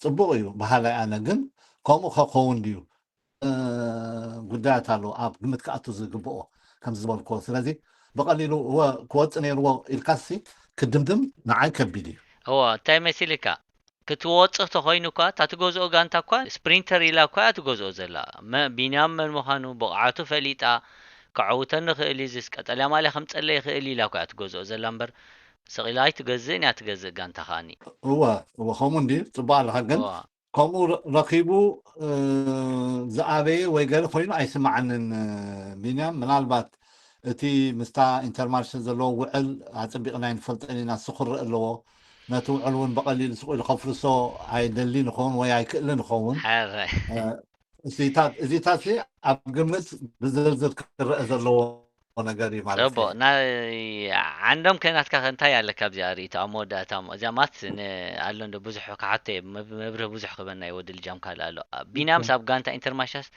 ፅቡቕ እዩ በሃላይ ኣነ። ግን ከምኡ ከኸውን ድዩ? ጉዳያት ኣሎ ኣብ ግምት ክኣቱ ዝግብኦ ከም ዝበልክዎ። ስለዚ ብቐሊሉ እወ ክወፅእ ነይርዎ ኢልካሲ ክድምድም ንዓይ ከቢድ እዩ። እወ እንታይ መሲልካ ክትወፅእ ተኮይኑ እኳ እታ ትገዝኦ ጋንታ እኳ ስፕሪንተር ኢላ እኳ እያ ትገዝኦ ዘላ። ቢንያም መን ምዃኑ ብቕዓቱ ፈሊጣ ክዕውተኒ ይኽእል እዩ ዝስ ቀጠልያ ማልያ ከምፀለ ይኽእል ኢላ እኳ እያ ትገዝኦ ዘላ እምበር ስቕ ኢላ ኣይትገዝእን እያ ትገዝእ ጋንታ ከዓኒ። እወ እወ ከምኡ እንዲ ፅቡቅ ኣለካ ግን ከምኡ ረኺቡ ዝኣበየ ወይ ገለ ኮይኑ ኣይስምዓንን። ቢንያም ምናልባት እቲ ምስታ ኢንተርማርሸ ዘለዎ ውዕል ኣፅቢቕና ኣይንፈልጠን ኢና። እሱ ክረእ ኣለዎ። ነቲ ውዕል እውን ብቐሊሉ ስቕ ኢሉ ከፍርሶ ኣይደልን ይኸውን ወይ ኣይክእልን ይኸውን። እዚታት እዚታት ኣብ ግምት ብዝርዝር ክረአ ዘለዎ ነገር እዩ ማለት እዩ። ናይ ዓንዶም ከናትካ ከ እንታይ ኣለካ ኣብዚኣ ርእይቶ ኣብ መወዳእታ እሞ እዚኣ ማት ኣሎ እንዶ ብዙሕ ክሓቶ እየ መብርህ ብዙሕ ክበና እዩ ወዲ ልጃም ካልእ ኣሎ ቢንያምስ ኣብ ጋንታ ኢንተርማሻስ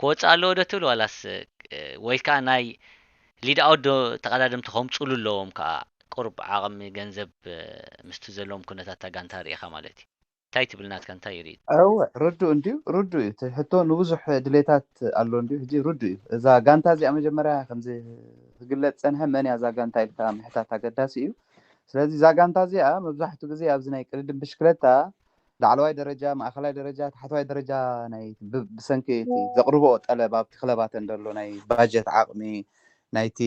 ክወፅእ ኣለዎ ዶ ትብል ዋላስ ወይ ከዓ ናይ ሊድ ኣውት ዶ ተቐዳደምቲ ከምፅሉ ኣለዎም ከዓ ቁሩብ ዓቕሚ ገንዘብ ምስቲ ዘለዎም ኩነታት እታ ጋንታ ርኢኻ ማለት እዩ እንታይ ትብል ናትካ እንታይ ይርኢ? እወ ርዱእ እንድዩ ርዱእ እዩ እቲ ሕቶ ንብዙሕ ድሌታት ኣሎ እንድዩ ሕጂ ርዱእ እዩ እዛ ጋንታ እዚኣ መጀመርያ ከምዚ ክግለፅ ፀንሐ መን እያ እዛ ጋንታ ኢልካ ምሕታት ኣገዳሲ እዩ ስለዚ እዛ ጋንታ እዚኣ መብዛሕትኡ ግዜ ኣብዚ ናይ ቅድድም ብሽክለታ ላዕለዋይ ደረጃ ማእኸላይ ደረጃ ታሕተዋይ ደረጃ ናይ ብሰንኪ ዘቕርብኦ ጠለብ ኣብቲ ክለባተን ዘሎ ናይ ባጀት ዓቕሚ ናይቲ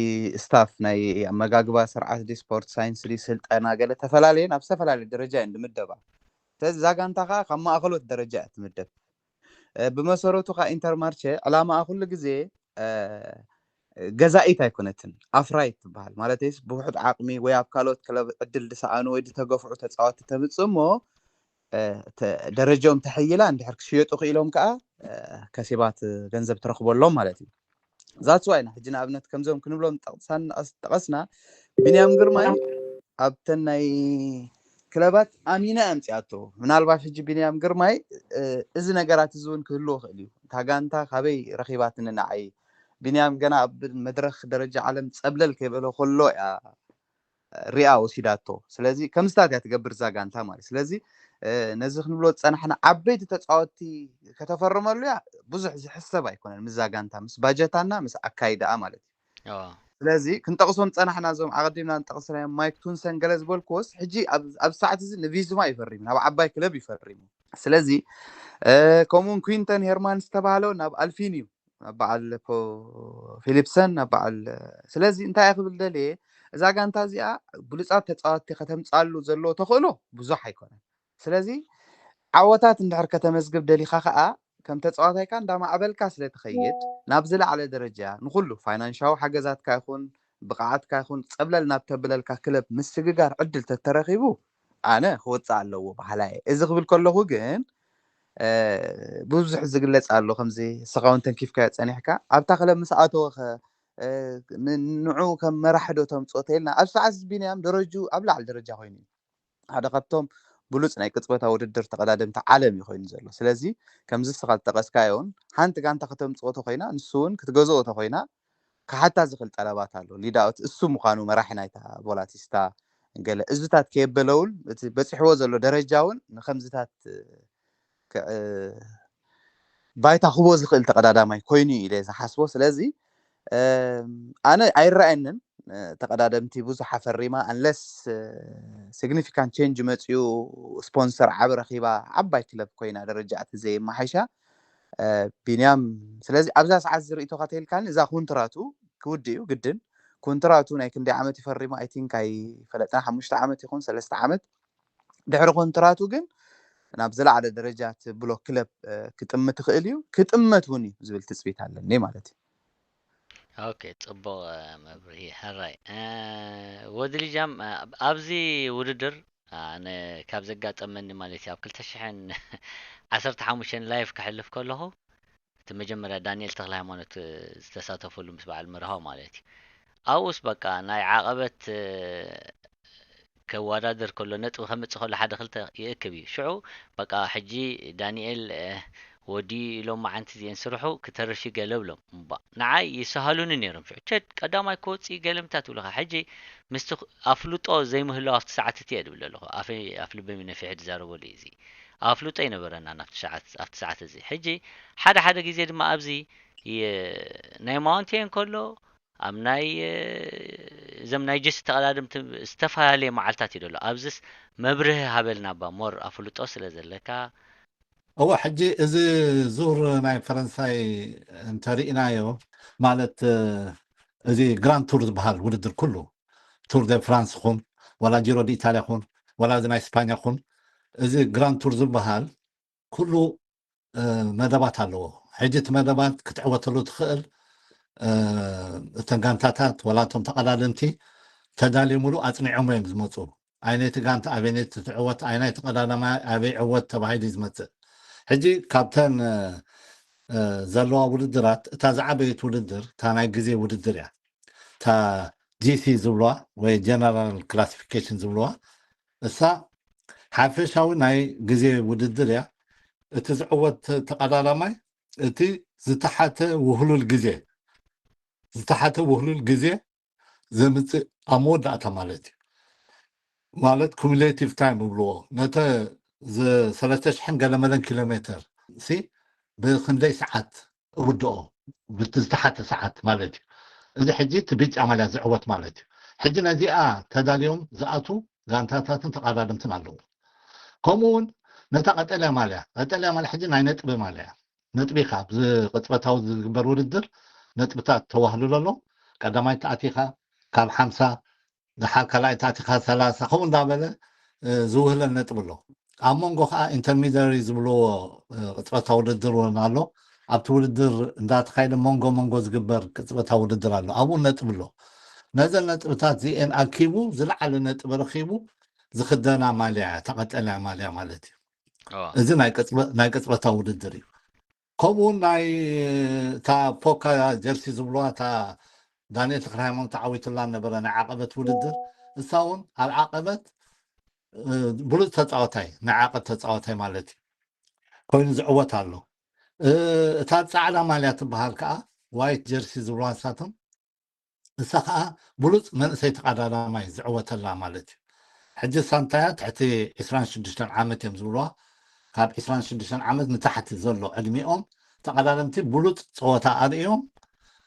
ስታፍ ናይ ኣመጋግባ ስርዓት ስፖርት ሳይንስ ስልጠና ገለ ተፈላለየን ኣብ ዝተፈላለየ ደረጃ እየን ዝምደባ ስለዚ እዛ ጋንታ ከዓ ካብ ማእኸሎት ደረጃ እያ ትምደብ። ብመሰረቱ ከዓ ኢንተርማርቸ ዕላማኣ ኩሉ ግዜ ገዛኢት ኣይኮነትን፣ ኣፍራይት ትበሃል። ማለተይስ ብውሑድ ዓቕሚ ወይ ኣብ ካልኦት ክለብ ዕድል ዝሰኣኑ ወይ ዝተገፍዑ ተፃወትቲ ተምፅእ እሞ ደረጃኦም ተሐይላ እንድሕር ክሽየጡ ክኢሎም ከዓ ከሲባት ገንዘብ ትረክበሎም ማለት እዩ። ዛትስ ዋይ ኢና ሕጂ ንኣብነት ከምዞም ክንብሎም ጠቕስና ቢንያም ግርማይ ኣብተን ናይ ክለባት ኣሚና ኣምፅኣቶ ምናልባት ሕጂ ቢንያም ግርማይ እዚ ነገራት እዚ እውን ክህልዎ ክእል እዩ እታ ጋንታ ካበይ ረኪባትኒ ንዓይ ቢንያም ገና ኣብ መድረክ ደረጃ ዓለም ፀብለል ከይበሎ ከሎ እያ ሪኣ ወሲዳቶ ስለዚ ከምዝታት እያ ትገብር እዛ ጋንታ ማለት ስለዚ ነዚ ክንብሎ ዝፀናሕና ዓበይቲ ተፃወትቲ ከተፈርመሉ እያ ብዙሕ ዝሕሰብ ኣይኮነን ምስዛ ጋንታ ምስ ባጀታና ምስ ኣካይዳኣ ማለት እዩ ስለዚ ክንጠቕሶም ዝፀናሕና እዞም ኣቐዲምና ንጠቕስናዮም ማይክ ቱንሰን ገለ ዝበልክዎስ ሕጂ ኣብ ሰዓት እዚ ንቪዝማ ይፈሪሙ ናብ ዓባይ ክለብ ይፈሪሙ ስለዚ ከምኡውን ኩንተን ሄርማን ዝተባህለ ናብ ኣልፊን እዩ በዓል ፊሊፕሰን በዓል ስለዚ እንታይ ክብል ደልየ እዛ ጋንታ እዚኣ ብሉፃት ተፃወትቲ ከተምፃሉ ዘለዎ ተኽእሎ ብዙሕ ኣይኮነን ስለዚ ዓወታት እንድሕር ከተመዝግብ ደሊካ ከዓ ከም ተፃዋታይካ እንዳማዕበልካ ስለ ትኸይድ ናብ ዝለዓለ ደረጃ ንኩሉ ፋይናንሻዊ ሓገዛትካ ይኹን ብቕዓትካ ይኹን ፀብለል ናብ ተብለልካ ክለብ ምስግጋር ዕድል ተተረኺቡ ኣነ ክወፅእ ኣለዎ በሃላይ እየ እዚ ክብል ከለኹ ግን ብዙሕ ዝግለፅ ኣሎ ከምዚ ንስኻ እውን ተንኪፍካዮ ፀኒሕካ ኣብታ ክለብ ምስ ኣተወኸ ንዑ ከም መራሒ ዶ ተምፅኦ ተይልና ኣብ ሰዓት ቢንያም ደረጁ ኣብ ላዕሊ ደረጃ ኮይኑ እዩ ሓደ ካብቶም ብሉፅ ናይ ቅፅበታዊ ውድድር ተቐዳደምቲ ዓለም እዩ ኮይኑ ዘሎ ስለዚ ከምዚ ንስኻ ዝጠቐስካዮ እውን ሓንቲ ጋንታ ከተምፅኦ ተኮይና ንሱ እውን ክትገዝኦ ተኮይና ክሓታ ዝኽእል ጠለባት ኣሎ። ሊዳኦት እሱ ምዃኑ መራሒ ናይታ ቮላቲስታ ገለ እዝታት ከየበለውን እቲ በፂሕዎ ዘሎ ደረጃ እውን ንከምዝታት ባይታ ክቦ ዝኽእል ተቐዳዳማይ ኮይኑ እዩ ኢለ ዝሓስቦ። ስለዚ ኣነ ኣይረኣየንን ተቐዳደምቲ ብዙሕ ኣፈሪማ፣ unless significant change መፅኡ፣ ስፖንሰር ዓቢ ረኺባ፣ ዓባይ ክለብ ኮይና ደረጃ እቲ ዘየመሓይሻ ቢንያም። ስለዚ ኣብዛ ሰዓት ዝርእቶ ካተልካኒ እዛ ኮንትራቱ ክውድእ እዩ ግድን። ኮንትራቱ ናይ ክንደይ ዓመት ይፈሪሙ? I think ኣይፈለጥና፣ ሓሙሽተ ዓመት ይኹን ሰለስተ ዓመት። ድሕሪ ኮንትራቱ ግን ናብ ዝለዓለ ደረጃ ትብሎ ክለብ ክጥምት ትኽእል እዩ፣ ክጥመት እውን እዩ ዝብል ትፅቢት ኣለኒ ማለት እዩ። ኦኬ፣ ፅቡቕ መብርሂ ሕራይ። ወዲ ልጃም፣ ኣብዚ ውድድር ኣነ ካብ ዘጋጠመኒ ማለት እዩ፣ ኣብ ክልተ ሽሕን ዓሰርተ ሓሙሽተን ላይፍ ክሕልፍ ከለኹ፣ እቲ መጀመርያ ዳንኤል ተክለ ሃይማኖት ዝተሳተፈሉ ምስ በዓል መርሃው ማለት እዩ። ኣብኡስ በቃ ናይ ዓቐበት ከዋዳደር ከሎ፣ ነጥቢ ከምፅእ ከሎ ሓደ ክልተ ይእክብ እዩ። ሽዑ በቃ ሕጂ ዳንኤል ወዲ ኢሎም መዓንቲ እዚአን ስርሑ ክተርፍ ገለ ብሎም። እባ ንዓይ ይሰሃሉኒ ነይሮም። ሽዑ ቸድ ቀዳማይ ክወፅእ ገለ ምታ ትብልኻ። ሕጂ ምስቲ ኣፍልጦ ዘይምህላው ኣብቲ ሰዓት እቲ እየ ድብል ኣለኹ። ኣፈይ ኣፍ ልበይ ነፊሕ ድዛረበሉ እዩ እዚ። ኣፍልጦ ይነበረና ናብቲ ሰዓት፣ ኣብቲ ሰዓት እዚ። ሕጂ ሓደ ሓደ ግዜ ድማ ኣብዚ ናይ ማውንቴን ከሎ ኣብ ናይ እዞም ናይ ጀሲ ተቐዳደምቲ ዝተፈላለየ መዓልታት እዩ ደሎ። ኣብዚስ መብርሂ ሃበልና እባ፣ ሞር ኣፍልጦ ስለ ዘለካ። እወ፣ ሕጂ እዚ ዙር ናይ ፈረንሳይ እንተርኢናዮ፣ ማለት እዚ ግራንድ ቱር ዝበሃል ውድድር ኩሉ፣ ቱር ደ ፍራንስ ኹን፣ ዋላ ጂሮ ዲ ኢታልያ ኹን፣ ዋላ እዚ ናይ ስፓኛ ኹን፣ እዚ ግራንድ ቱር ዝበሃል ኩሉ መደባት ኣለዎ። ሕጂ እቲ መደባት ክትዕወተሉ ትኽእል፣ እተን ጋንታታት ዋላ እቶም ተቐዳደምቲ ተዳልዮምሉ ኣፅኒዖሞ እዮም ዝመፁ። ኣይነይቲ ጋንታ ኣበይነይቲ ትዕወት፣ ኣይናይ ተቐዳዳማይ ኣበይ ዕወት ተባሂሉ እዩ ዝመፅእ። ሕጂ ካብተን ዘለዋ ውድድራት እታ ዝዓበየት ውድድር እታ ናይ ግዜ ውድድር እያ። እታ ጂሲ ዝብልዋ ወይ ጀነራል ክላሲፊኬሽን ዝብልዋ፣ እሳ ሓፈሻዊ ናይ ግዜ ውድድር እያ። እቲ ዝዕወት ተቐዳዳማይ እቲ ዝተሓተ ውህሉል ግዜ፣ ዝተሓተ ውህሉል ግዜ ዘምፅእ ኣብ መወዳእታ ማለት እዩ። ማለት ኩሙሌቲቭ ታይም ይብልዎ፣ ነተ ሰለስተ ሽሕን ገለመለን ኪሎ ሜትር ሲ ብክንደይ ሰዓት እውድኦ፣ ብቲ ዝተሓተ ሰዓት ማለት እዩ። እዚ ሕጂ እቲ ብጫ ማልያ ዝዕወት ማለት እዩ። ሕጂ ነዚኣ ተዳልዮም ዝኣቱ ጋንታታትን ተቐዳደምትን ኣለዉ። ከምኡ እውን ነታ ቀጠልያ ማልያ፣ ቀጠልያ ማልያ ሕጂ ናይ ነጥቢ ማልያ፣ ነጥቢ ካብ ቅፅበታዊ ዝግበር ውድድር ነጥብታት ተዋህልሉ ኣሎ። ቀዳማይ ተኣቲኻ ካብ ሓምሳ፣ ደሓር ካልኣይ ተኣቲኻ ሰላሳ፣ ከምኡ እንዳበለ ዝውህለል ነጥቢ ኣሎ። ኣብ መንጎ ከዓ ኢንተርሚደሪ ዝብልዎ ቅፅበታዊ ውድድር እውን ኣሎ። ኣብቲ ውድድር እንዳተካየደ መንጎ መንጎ ዝግበር ቅፅበታዊ ውድድር ኣሎ። ኣብኡ ነጥቢ ኣሎ። ነዘን ነጥብታት እዚአን ኣኪቡ ዝለዓለ ነጥቢ ረኪቡ ዝኽደና ማልያ እያ፣ እታ ቀጠልያ ማልያ ማለት እዩ። እዚ ናይ ቅፅበታዊ ውድድር እዩ። ከምኡ እውን ናይ እታ ፖካ ጀርሲ ዝብልዋ፣ እታ ዳንኤል ተክለሃይማኖት ተዓዊቱላ ነበረ ናይ ዓቐበት ውድድር፣ እሳ እውን ኣብ ዓቐበት ብሉፅ ተፃወታይ፣ ናይ ዓቐብ ተፃወታይ ማለት እዩ፣ ኮይኑ ዝዕወት ኣሎ። እታ ፃዕዳ ማልያ ትበሃል ከዓ፣ ዋይት ጀርሲ ዝብልዋ ንሳቶም፣ እሳ ከዓ ብሉፅ መንእሰይ ተቐዳዳማይ ዝዕወተላ ማለት እዩ። ሕጂ ሳንታያ ትሕቲ ዕስራን ሽዱሽተን ዓመት እዮም ዝብልዋ። ካብ ዕስራን ሽዱሽተን ዓመት ንታሕቲ ዘሎ ዕድሚኦም ተቐዳደምቲ ብሉፅ ፀወታ ኣርእዮም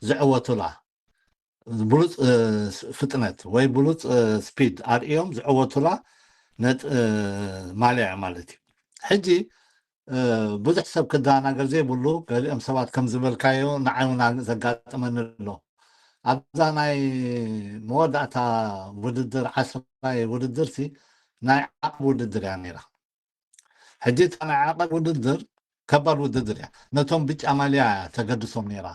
ዝዕወቱላ፣ ብሉፅ ፍጥነት ወይ ብሉፅ ስፒድ ኣርእዮም ዝዕወቱላ ነጥ ማልያ ማለት እዩ። ሕጂ ብዙሕ ሰብ ክደናገር ዘይብሉ፣ ገሊኦም ሰባት ከም ዝበልካዮ ንዓይ እውን ዘጋጥመኒ ኣሎ። ኣብዛ ናይ መወዳእታ ውድድር፣ ዓስራይ ውድድር ሲ ናይ ዓቐብ ውድድር እያ ነይራ። ሕጂ እታ ናይ ዓቐብ ውድድር ከባድ ውድድር እያ። ነቶም ብጫ ማልያ ተገድሶም ነይራ፣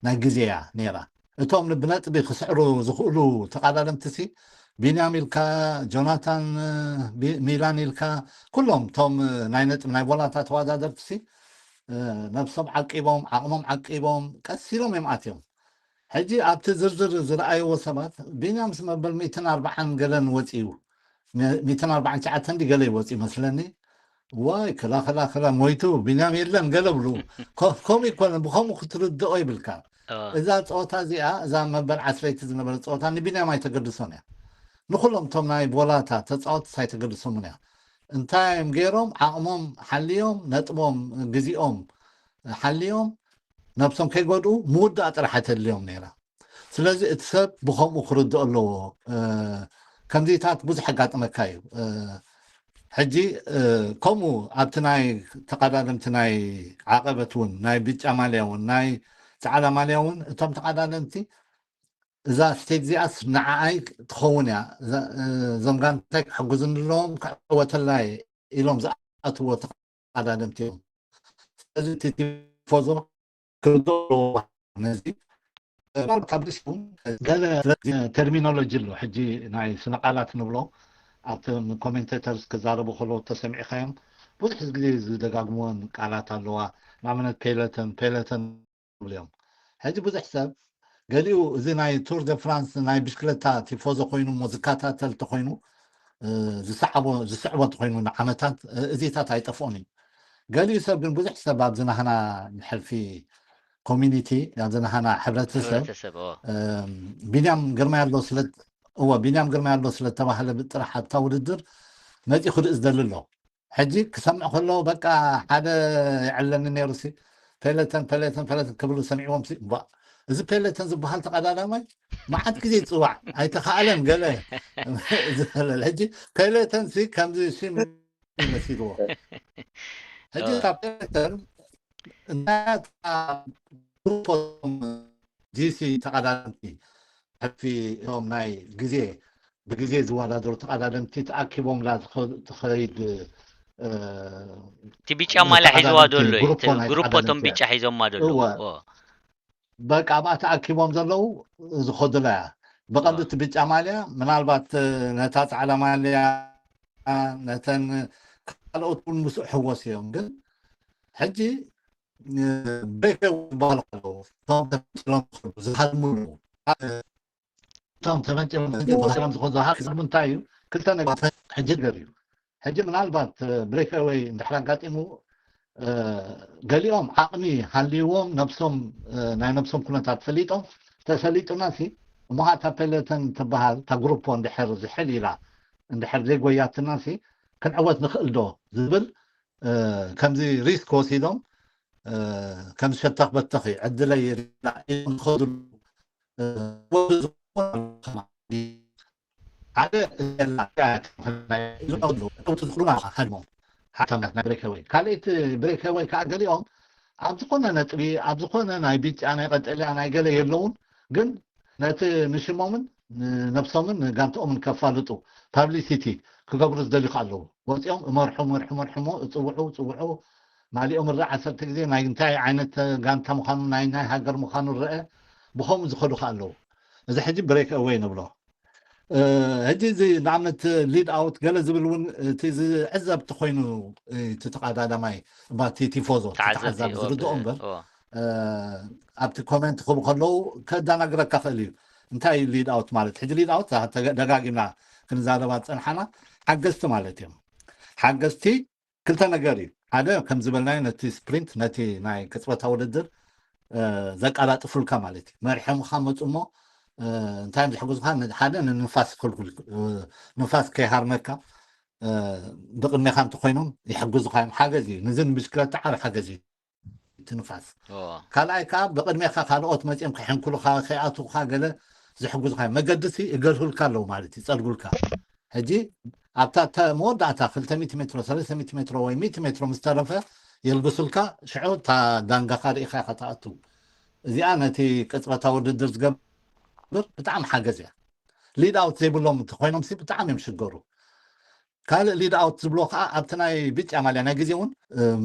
ናይ ግዜ እያ ነይራ። እቶም ብነጥቢ ክስዕሩ ዝኽእሉ ተቐዳደምቲ ሲ ቢንያም ኢልካ፣ ጆናታን፣ ሚላን ኢልካ፣ ኩሎም እቶም ናይ ነጥቢ ናይ ቦላታ ተወዳደርቲ ሲ ነብሶም ዓቂቦም፣ ዓቕሞም ዓቂቦም ቀስ ኢሎም እዮም ኣትዮም። ሕጂ ኣብቲ ዝርዝር ዝረኣይዎ ሰባት ቢንያምስ መበል ሚእትን ኣርባዓን ገለን ወፂኡ፣ ሚእትን ኣርባዓን ትሽዓተን ድዩ ገለ ይወፂ ይመስለኒ። ዋይ ክላ ክላ ክላ ሞይቱ ቢንያም የለን ገለ ብሉ። ከምኡ ይኮነ፣ ብከምኡ ክትርድኦ ይብልካ። እዛ ፀወታ እዚኣ፣ እዛ መበል ዓስረይቲ ዝነበረ ፀወታ ንቢንያም ኣይተገድሶን እያ። ንኩሎም እቶም ናይ ቮላታ ተፃወትስ ኣይተገድሶምን እያ። እንታይ እዮም ገይሮም? ዓቕሞም ሓልዮም፣ ነጥቦም፣ ግዜኦም ሓልዮም፣ ነብሶም ከይጎድኡ ምውዳእ ጥራሕ እያ ተድልዮም ነይራ። ስለዚ እቲ ሰብ ብኸምኡ ክርድኦ ኣለዎ። ከምዚታት ብዙሕ ኣጋጥመካ እዩ። ሕጂ ከምኡ ኣብቲ ናይ ተቐዳደምቲ ናይ ዓቐበት እውን፣ ናይ ብጫ ማልያ እውን፣ ናይ ፃዕዳ ማልያ እውን፣ እቶም ተቐዳደምቲ እዛ ስቴጅ እዚኣስ ንዓኣይ ትኸውን እያ፣ እዞም ጋንታይ ክሕግዙኒ ኣለዎም፣ ክዕወተላ እየ ኢሎም ዝኣትዎ ተቐዳደምቲ እዮም። ስለዚ እቲ ቲፎዞ ክርድኦ ኣለዎ ነዚ። ካብ ርሲ እውን ገለ ተርሚኖሎጂ ኣሎ። ሕጂ ናይ ስነ ቃላት ንብሎ ኣብቲ ኮሜንቴተርስ ክዛረቡ ከለዉ ተሰሚዕካዮም ብዙሕ ግዜ ዝደጋግምዎን ቃላት ኣለዋ። ንኣብነት ፔለተን ፔለተን ይብሉ እዮም። ሕጂ ብዙሕ ሰብ ገሊኡ እዚ ናይ ቱር ደ ፍራንስ ናይ ብሽክለታ ቲፎዞ ኮይኑ እሞ ዝከታተል ተኮይኑ ዝስዕቦ እንተኮይኑ ንዓመታት እዚታት ኣይጠፍኦን እዩ። ገሊኡ ሰብ ግን ብዙሕ ሰብ ኣብዚ ናህና ንሕልፊ ኮሚኒቲ ኣብዚ ናህና ሕብረተሰብ ቢንያም ግርማ ያለው ስለ እዎ ቢንያም ግርማ ያለው ስለተባህለ ብጥራሕ ኣብታ ውድድር መፂ ክርኢ ዝደሊ ኣሎ። ሕጂ ክሰምዕ ከሎ በቃ ሓደ ይዕለኒ ነይሩ ሲ ፔለተን ፔለተን ፔለተን ክብሉ ሰሚዕዎም ሲ ባ እዚ ፔለተን ዝበሃል ተቐዳዳማይ መዓት ግዜ ይፅዋዕ ኣይተኻእለን ገለ ዝበለል ሕጂ ፔለተን ሲ ከምዚ ሽም ይመሲልዎ ሕጂ እታ ፔለተን እናታ ግሩፖም ዲሲ ተቐዳደምቲ ሕፊ እቶም ናይ ግዜ ብግዜ ዝወዳደሩ ተቐዳደምቲ ተኣኪቦምላ ዝኸ- ትኸይድ እ፣ እቲ ቢጫ ማልያ ሒዝዋ ተቐዳደምቲ ዘሎ እዩ። እቲ ግሩፖ ናይ ግሩፖ እቶም ተቐዳደምቲ ቢጫ ሒዞማ ዘሎ። እወ። ኦ፣ በቃ ኣብኣ ተኣኪቦም ዘለዉ ዝኸዱላ እያ። ብቐንዱ እወ። እቲ ብጫ ማልያ ምናልባት እ፣ ነታ ፃዕዳ ማልያ ነተን ካልኦት እውን ምስኡ ሕወስ እዮም። ግን ሕጂ እ፣ ብሬክ ዝበሃሉ ኣለዉ። እቶም ተፈንጭሎም ዝኸዱ፣ ዝሃድሙ ኣለዉ። እቶም ተፈንጭሎም ዝኸዱ፣ ዝሃድሙ ዝኸዱ እንታይ እዩ? ክልተ ነገራት ሕጂ ነገር እዩ። ሕጂ ምናልባት እ፣ ብሬክ ኣወይ እንድሕር ኣጋጢሙ እ፣ ገሊኦም ዓቕሚ ሃልይዎም ነብሶም እ፣ ናይ ነብሶም ኩነታት ፈሊጦም ተሰሊጡና ሲ እሞ እታ ፔለተን ትበሃል እታ ግሩፖ እንድሕር ዝሕል ኢላ እንድሕር ዘይጎያትና ሲ ክንዕወት ንኽእል ዶ ዝብል እ፣ ከምዚ ሪስክ ወሲዶም እ፣ ከምዚ ሸተኽ በተኺ ዕድለይ ሪና ኢሎም ዝኸድሉ እ፣ ወዲ ዝኾኑ ኣለዉ ከማን። ሓደ እላ እዞም ኣለዉ እቶም ዝኽሩና ሃድሞም ሓታምናት ናይ ብሬከወይ ካልእቲ ብሬከወይ ከዓ ገሊኦም ኣብ ዝኾነ ነጥቢ ኣብ ዝኾነ ናይ ቢጫ ናይ ቀጠልያ ናይ ገለ የለውን ግን ነቲ ንሽሞምን ንነብሶምን ንጋንትኦምን ከፋልጡ ፓብሊሲቲ ክገብሩ ዝደልዩ ከ ኣለዉ ወፂኦም እመርሑ መርሑ መርሕሞ እፅውዑ ፅውዑ ማሊኦም ርአ ዓሰርተ ግዜ ናይ እንታይ ዓይነት ጋንታ ምዃኑ ናይ ናይ ሃገር ምዃኑ ርአ ብኸምኡ ዝኸዱ ከ ኣለዉ እዚ ሕጂ ብሬክ ኣወይ ንብሎ ሕጂ እዚ ንኣብነት ሊድ ኣውት ገለ ዝብል እውን እቲ ዝዕዘብ ተኮይኑ እቲ ተቃዳዳማይ ባቲ ቲፎዞ ተዓዘብቲ ተዓዛቢ ዝርድኦ እምበር ኣብቲ ኮሜንት ክቡ ከለዉ ከዳናግረካ ክእል እዩ እንታይ እዩ ሊድ ኣውት ማለት ሕጂ ሊድ ኣውት ደጋጊምና ክንዛረባ ዝፀንሓና ሓገዝቲ ማለት እዮም ሓገዝቲ ክልተ ነገር እዩ ሓደ ከም ዝበልናዮ ነቲ ስፕሪንት ነቲ ናይ ቅፅበታ ውድድር ዘቀላጥፉልካ ማለት እዩ መርሖምካ መፁ እሞ እንታይ እዮም ዝሕግዙካ ሓደ ንንፋስ ክልኩል ንፋስ ከይሃርመካ ብቅድሜካ እንተኮይኖም ይሕግዙካ እዮም ሓገዝ እዩ ንዚ ንብሽክለታ ዓብ ሓገዝ እዩ እቲ ንፋስ ካልኣይ ከዓ ብቅድሜካ ካልኦት መፅኦም ከሕንኩሉካ ከይኣትውካ ገለ ዝሕግዙካ እዮም መገድሲ እገልሁልካ ኣለዉ ማለት እዩ ፀርጉልካ ሕጂ ኣብታ መወዳእታ ክልተ ሚእቲ ሜትሮ ሰለስተ ሚእቲ ሜትሮ ወይ ሚእቲ ሜትሮ ምስ ተረፈ የልግሱልካ ሽዑ እታ ዳንጋኻ ርኢኻ ኢኻ ትኣቱ እዚኣ ነቲ ቅፅበታዊ ውድድር ዝገብር ብጣዕሚ ሓገዝ እያ ሊድ ኣውት ዘይብሎም እንተኮይኖም ሲ ብጣዕሚ እዮም ሽገሩ ካልእ ሊድ ኣውት ዝብሎ ከዓ ኣብቲ ናይ ብጫ ማልያ ናይ ግዜ እውን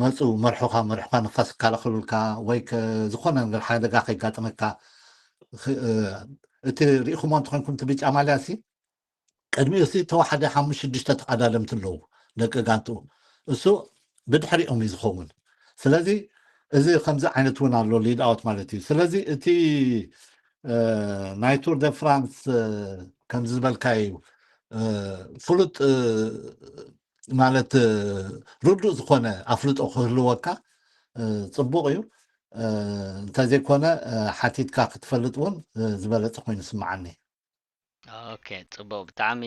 መፁ መርሖካ መርሖካ ንፋስ ክከላኸሉልካ ወይ ከ- ዝኾነ ነገር ሓደጋ ከይጋጥመካ ኽ- እ፣ እቲ ርኢኹሞ እንተኮንኩም እቲ ብጫ ማልያ ሲ ቅድሚኡ ሲ ተዋሓደ ሓሙሽተ ሽዱሽተ ተቐዳደምቲ ኣለዉ ደቂ ጋንትኡ እሱ ብድሕሪኦም እዩ ዝኸውን ስለዚ እዚ ከምዚ ዓይነት እውን ኣሎ ሊድ ኣውት ማለት እዩ ስለዚ እቲ እ፣ ናይ ቱር ደ ፍራንስ እ፣ ከምዚ ዝበልካዩ እ፣ ፍሉጥ እ፣ ማለት እ፣ ርዱእ ዝኾነ ኣፍልጦ ክህልወካ እ፣ ፅቡቅ እዩ እንተዘይኮነ ሓቲትካ ክትፈልጥ እውን ዝበለፀ ኮይኑ ስምዓኒ። ኦኬ፣ ፅቡቅ፣ ብጣዕሚ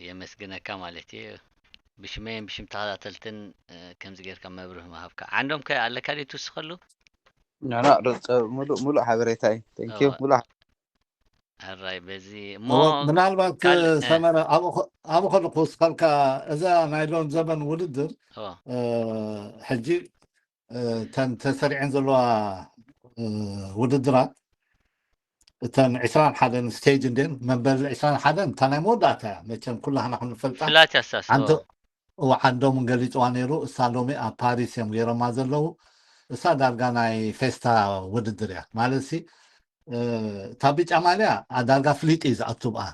የመስግነካ ማለት እዩ። ብሽመይን ብሽም ተኸታተልትን ከምዚ ጌርካ መብርህ ምሃብካ። ዓንዶም ከ ኣለካ ድዩ ትውስኸሉ? ሙሉእ ሓበሬታ እዩ። ቴንኪዩ። ሙሉእ ሕራይ በዚ ምናልባት ሰመረ ኣብኡ ከለኩ ስኸልካ እዛ ናይ ሎም ዘበን ውድድር ሕጂ እተን ተሰሪዐን ዘለዋ ውድድራት እተን ዕስራን ሓደን ስቴጅ እንዴን መበል ዕስራን ሓደን እታ ናይ መወዳእታ እያ። መቸም ኩላህና ክንፈልጣ ፍላት ያሳስ ዓንዶም ገሊፅዋ ነይሩ። እሳ ሎሚ ኣብ ፓሪስ እዮም ገይሮማ ዘለዉ። እሳ ዳርጋ ናይ ፌስታ ውድድር እያ ማለት ሲ እታ ብጫ ማልያ ዳርጋ ፍሊጥ እዩ ዝኣቱ ብኣ።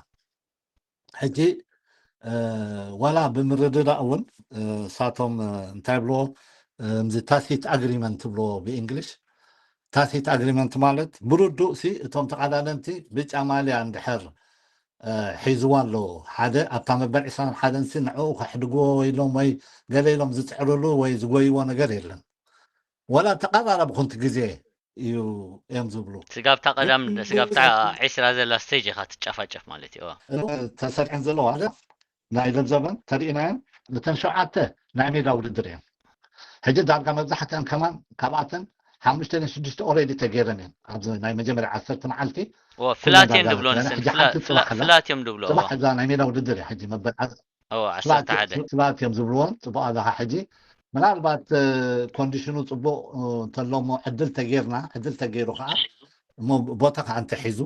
ሕጂ ዋላ ብምርድዳእ እውን እሳቶም እንታይ ብልዎ፣ እዚ ታሲት ኣግሪመንት ትብልዎ ብእንግሊሽ። ታሲት ኣግሪመንት ማለት ብርዱእ ሲ እቶም ተቐዳደምቲ ብጫ ማልያ እንድሕር ሒዝዋ ኣለዎ ሓደ ኣብታ መበል ዕስራን ሓደን ሲ ንዕኡ ከሕድግዎ ኢሎም ወይ ገለ ኢሎም ዝፅዕርሉ ወይ ዝጎይዎ ነገር የለን። ወላ ተቐራረቢ ኩንቲ ግዜ እዩ እዮም ዝብሉ። ስጋብታ ቀዳም ስጋብታ ዕስራ ዘላ ስቴጅ ኢኻ ትጨፋጨፍ ማለት እዩ። ተሰሪዐን ዘለዋ ናይ ለብዘበን ተሪኢናየን እተን ሸውዓተ ናይ ሜዳ ውድድር እየን። ሕጂ ዳርጋ መብዛሕትአን ከማን ካብኣተን ሓሙሽተ ናይ ሽዱሽተ ኦሬዲ ተገይረን እየን። ኣብዚ ናይ መጀመርያ ዓሰርተ መዓልቲ ፍላት እየን ድብሎ ንሰን ፍላት እዮም ድብሎ እዛ ናይ ሜዳ ውድድር እያ። ሕጂ መበል ፍላት እዮም ዝብልዎን ፅቡቅ ኣለካ። ሕጂ ምናልባት ኮንዲሽኑ ፅቡቅ እንተሎሞ ዕድል ተገይርና ዕድል ተገይሩ ከዓ እሞ ቦታ ከዓ እንተሒዙ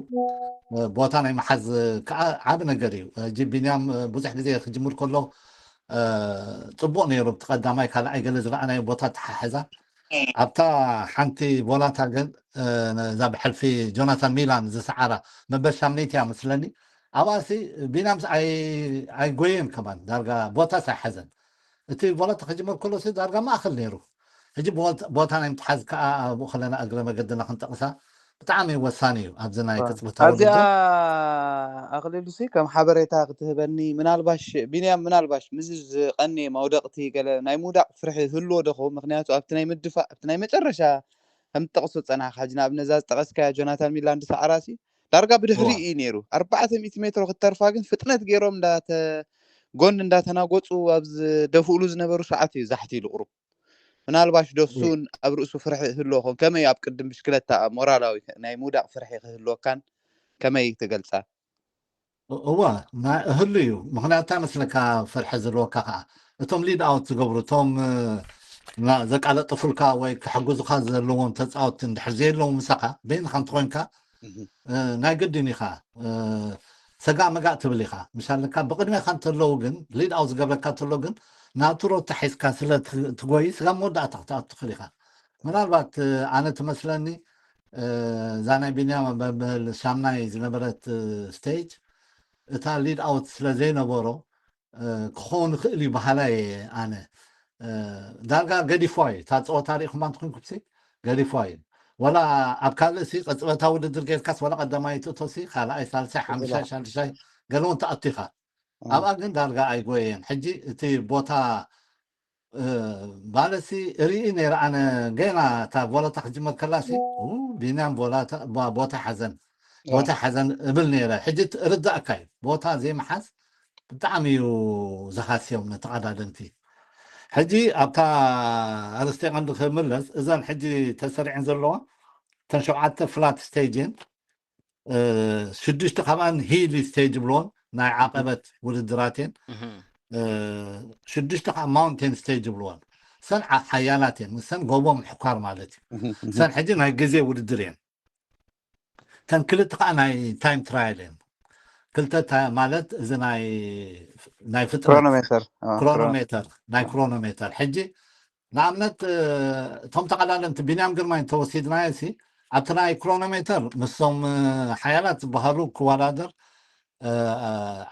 ቦታ ናይ መሓዝ ከዓ ዓብ ነገር እዩ። ሕጂ ቢንያም ብዙሕ ግዜ ክጅምር ከሎ ፅቡቅ ነይሩ። እቲ ቀዳማይ ካልኣይ ገለ ዝረኣናዮ ቦታ ተሓሕዛ ኣብታ ሓንቲ ቦላታ ግን እዛ ብሕልፊ ጆናታን ሚላን ዝሰዓራ መበል ሻምነይቲ እያ መስለኒ። ኣብኣሲ ቢንያምስ ኣይጎየን ከማን ዳርጋ ቦታስ ኣይሓዘን። እቲ ቦላታ ክጅመር ከሎሲ ዳርጋ ማእኸል ነይሩ። ሕጂ ቦታ ናይ ምትሓዝ ከዓ ኣብኡ ከለና እግረ መገድና ክንጠቕሳ ብጣዕሚ ወሳኒ እዩ። ኣብዚ ናይ ቅፅበታዊ ኣብዚኣ ኣኽሊሉሲ ከም ሓበሬታ ክትህበኒ ምናልባሽ ቢንያም ምናልባሽ ምዚ ዝቐኒ መውደቕቲ ገለ ናይ ምውዳቕ ፍርሒ ህልዎ ዶ ኸውን? ምክንያቱ ኣብቲ ናይ ምድፋእ ኣብቲ ናይ መጨረሻ ከም ትጠቕሶ ዝፀናሕካ ሕጂ ንኣብነት እዛ ዝጠቐስካያ ጆናታን ሚላንድ ሰዓራሲ ዳርጋ ብድሕሪ እዩ ነይሩ። ኣርባዕተ ሚእቲ ሜትሮ ክትተርፋ ግን ፍጥነት ገይሮም እንዳተ ጎን እንዳተናጎፁ ኣብ ዝደፍኡሉ ዝነበሩ ሰዓት እዩ ዛሕቲ ኢሉ ቁሩብ። ምናልባሽ ዶ እሱን ኣብ ርእሱ ፍርሒ ህልዎ ኾን? ከመይ ኣብ ቅድም ብሽክለታ ሞራላዊ ናይ ምውዳቕ ፍርሒ ክህልወካን ከመይ ትገልፃ? እዋ እህሉ እዩ። ምክንያቱ እንታይ መስለካ ፍርሒ ዝህልወካ ከዓ እቶም ሊድ ኣውት ዝገብሩ እቶም ዘቃለጥፉልካ ወይ ክሕግዙካ ዘለዎም ተፃወትቲ እንድሕር ዘየለዉ ምሳካ በይንካ እንተኮይንካ ናይ ግድን ኢካ ሰጋእ መጋእ ትብል ኢካ። ምሽ ኣለካ ብቅድሜካ እንተለዉ ግን ሊድ ኣውት ዝገብረካ እንተሎ ግን ናቱ ሮታ ሒዝካ ስለ ትጎይ ስጋብ መወዳእታ ክትኣቱ ትኽእል ኢካ። ምናልባት ኣነ ትመስለኒ እዛ ናይ ቢንያም መበል ሻምናይ ዝነበረት ስቴጅ እታ ሊድ ኣውት ስለ ዘይነበሮ ክኸውን ይኽእል እዩ በሃላይ እየ ኣነ። ዳርጋ ገዲፍዋ እዩ እታ ፀወታ ርኢኹማ እንተኮንኩምሲ ገዲፍዋ እዩ። ወላ ኣብ ካልእ ሲ ቅፅበታዊ ውድድር ጌርካስ ወላ ቀዳማይ ትእቶሲ ካልኣይ ሳልሳይ ሓምሻይ ሻድሻይ ገለ እውን ትኣቱ ኢኻ። ኣብኣ ግን ዳርጋ ኣይጎየን። ሕጂ እቲ ቦታ ማለትሲ ርኢ ነይረ ኣነ ገና እታ ቮላታ ክጅመር ከላሲ ቢንያም ቮላታ ቦታ ሓዘን ቦታ ሓዘን እብል ነይረ። ሕጂ ርዳእካ እዩ ቦታ ዘይምሓዝ ብጣዕሚ እዩ ዝሃስዮም ነተቐዳደምቲ። ሕጂ ኣብታ ኣርእስተ ቀንዲ ክምለስ እዘን ሕጂ ተሰሪዐን ዘለዋ እተን ሸውዓተ ፍላት ስቴጅን ሽዱሽተ ካብኣን ሂሊ ስቴጅ ብልዎን ናይ ዓቐበት ውድድራትን ሽዱሽተ ከዓ ማውንቴን ስቴጅ ብልዎን ሰን ሓያላት እየን። ሰን ጎቦ ምሕኳር ማለት እዩ። ሰን ሕጂ ናይ ግዜ ውድድር እየን። ተን ክልተ ከዓ ናይ ታይም ትራያል እየን። ክልተ ማለት እዚ ናይ ፍጥነት ክሮኖሜተር ናይ ክሮኖሜተር ሕጂ ንኣብነት እቶም ተቐዳደምቲ ቢንያም ግርማይ እንተወሲድናዮ ሲ ኣብቲ ናይ ክሮኖሜተር ምስቶም ሓያላት ዝበሃሉ ክወዳደር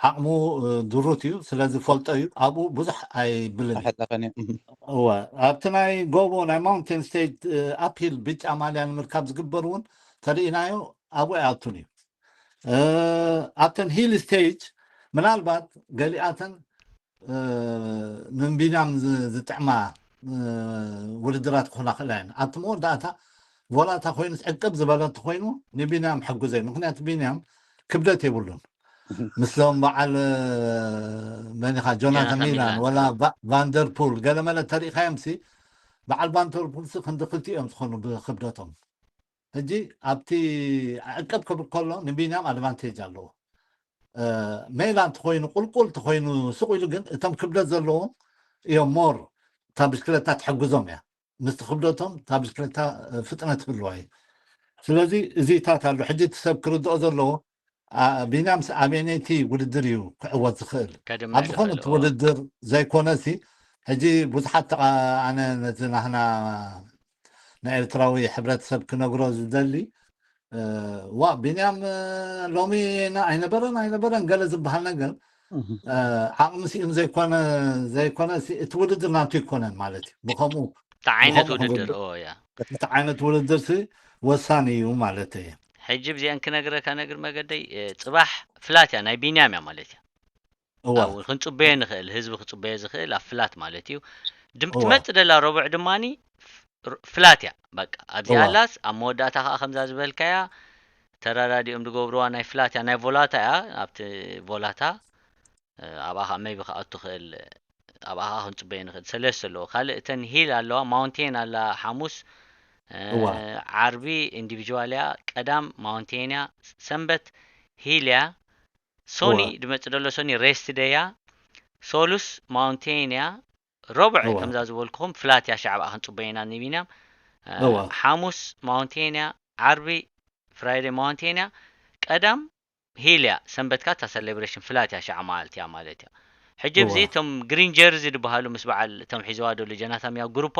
ዓቕሙ ድሩት እዩ። ስለዚ ፈልጦ እዩ ኣብኡ ብዙሕ ኣይብልን። ኣብቲ ናይ ጎቦ ናይ ማውንቴን ስቴጅ ኣፕሂል ብጫ ማልያ ንምርካብ ዝግበር እውን ተርእናዮ ኣብኡ ኣይኣቱን እዩ። ኣብተን ሂል ስቴጅ ምናልባት ገሊኣተን ንቢንያም ዝጥዕማ ውድድራት ክኾና ክእላ እየን። ኣብቲ መወዳእታ ቮላታ ኮይኑ ዕቅብ ዝበለ እንተኮይኑ ንቢንያም ሕጉዘይ። ምክንያቱ ቢንያም ክብደት የብሉን። ምስሎም በዓል መኒኻ ጆናታን ሚላን ወላ ቫንደርፑል ገለመለ ተሪኢኻዮም ሲ በዓል ቫንደርፑል ሲ ክንዲ ክልቲኡ እዮም ዝኾኑ ብክብደቶም። ሕጂ ኣብቲ ዕቅብ ክብል ከሎ ንቢንያም ኣድቫንቴጅ ኣለዎ። ሜላ እንተኮይኑ ቁልቁል እንተኮይኑ ስቕ ኢሉ ግን እቶም ክብደት ዘለዎም እዮም ሞር እታ ብሽክለታ ትሕግዞም እያ። ምስቲ ክብደቶም እታ ብሽክለታ ፍጥነት ህልዋ እዩ። ስለዚ እዚታት ኣሎ። ሕጂ እቲ ሰብ ክርድኦ ዘለዎ ቢንያምስ ኣበየነይቲ ውድድር እዩ ክዕወት ዝኽእል ኣብ ዝኾነ ውድድር ዘይኮነሲ ሕጂ ብዙሓት ኣነ ነዚ ናህና ንኤርትራዊ ሕብረተሰብ ክነግሮ ዝደሊ ዋ ቢንያም ሎሚ ኣይነበረን ኣይነበረን ገለ ዝበሃል ነገር ዓቕሚ ስኢኑ ዘይኮነ ዘይኮነ እቲ ውድድር ናቱ ይኮነን ማለት እዩ። ብከምኡ ዓይነት ውድድር ዓይነት ውድድር ሲ ወሳኒ እዩ ማለት እዩ። ሕጂ ብዚአን ክነግረካ ነግር መገደይ ጽባሕ ፍላት እያ ናይ ቢንያም እያ ማለት እያ። ክንጽበዮ ንኽእል ህዝቢ ክጽበዮ ዝኽእል ኣብ ፍላት ማለት እዩ። ትመጽእ ደላ ረቡዕ ድማኒ ፍላት እያ በቃ ኣብዚኣ ኣላስ ኣብ መወዳእታ ከዓ ከምዛ ዝበልካያ ተራዳዲኦም ዝገብርዋ ናይ ፍላት እያ ናይ ቮላታ እያ። ኣብቲ ቮላታ ኣብኣ ከዓ መይቢ ክኣቱ ክእል ኣብኣ ከዓ ክንፅበዮ ንክእል ሰለስተ ኣለዎ ካልእ እተን ሂል ኣለዋ ማውንቴን ኣላ ሓሙስ ዓርቢ ኢንዲቪጅዋል እያ ቀዳም ማውንቴን እያ ሰንበት ሂል እያ ሶኒ ድመፅ ደሎ ሶኒ ሬስት ደያ ሶሉስ ማውንቴን እያ ረቡዕ ከምዛ ዝበልኩኹም ፍላት እያ ሻዕ ብኣ ክንፅበየና ንቢና ሓሙስ ማውንቴን እያ ዓርቢ ፍራይደይ ማውንቴን እያ ቀዳም ሂል እያ ሰንበትካ እታ ሰሌብሬሽን ፍላት እያ ሻዕ ማለት እያ ማለት እያ ሕጂ ብዚ እቶም ግሪን ጀርዚ ዝበሃሉ ምስ በዓል እቶም ሒዝዋ ደሉ ጀናታ ሚያው ግሩፖ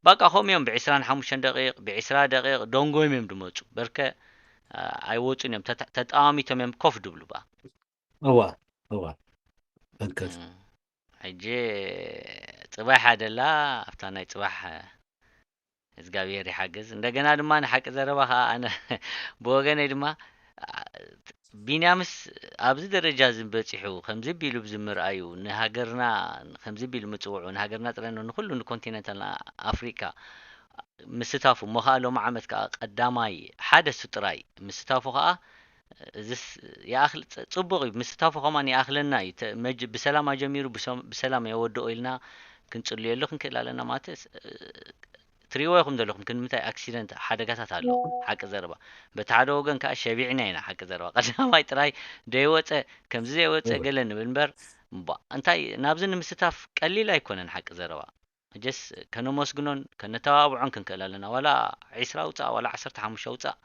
በቃ ከምኡ እዮም ብዕስራን ሓሙሽተን ደቂቕ ብዕስራ ደቂቕ ደንጎዮም እዮም ድመፁ በርከ ኣይወፁን እዮም ተጣዋሚቶም እዮም ኮፍ ድብሉ በኣ እዋ እዋ ፈንከት ሕጂ ፅባሕ ኣደላ ኣብታ ናይ ፅባሕ እግዚኣብሔር ይሓግዝ እንደገና ድማ ንሓቂ ዘረባ ከዓ ኣነ ብወገነይ ድማ ቢንያምስ ኣብዚ ደረጃ እዚ በፂሑ ከምዚ ቢሉ ብዝምርኣዩ ንሃገርና ከምዚ ቢሉ ምፅውዑ ንሃገርና ጥረ ንኩሉ ንኮንቲነንታልና ኣፍሪካ ምስታፉ እሞ ከዓ ሎም ዓመት ከዓ ቀዳማይ ሓደ እሱ ጥራይ ምስታፉ ከዓ እዚስ ይኣኽል ጽቡቕ እዩ ምስታፉ ከማን ይኣኽለና እዩ ብሰላም ኣጀሚሩ ብሰላም የወድኦ ኢልና ክንጽልየሉ ክንክእል ኣለና ማለት ትሪእዎ ኢኹም ዘለኹም ክንምታይ ኣክሲደንት ሓደጋታት ኣሎ ሓቂ ዘረባ በቲ ሓደ ወገን ከዓ ሸቢዕና ኢና ሓቂ ዘረባ ቀዳማይ ጥራይ ደይወፀ ከምዚ ዘይወፀ ገለ ንብል እምበር እንታይ ናብዚ ንምስታፍ ቀሊል ኣይኮነን ሓቂ ዘረባ መጀስ ከነመስግኖን ከነተባብዖን ክንክእል ኣለና ዋላ ዒስራ ውፃእ ዋላ ዓሰርተ ሓሙሽተ ውፃእ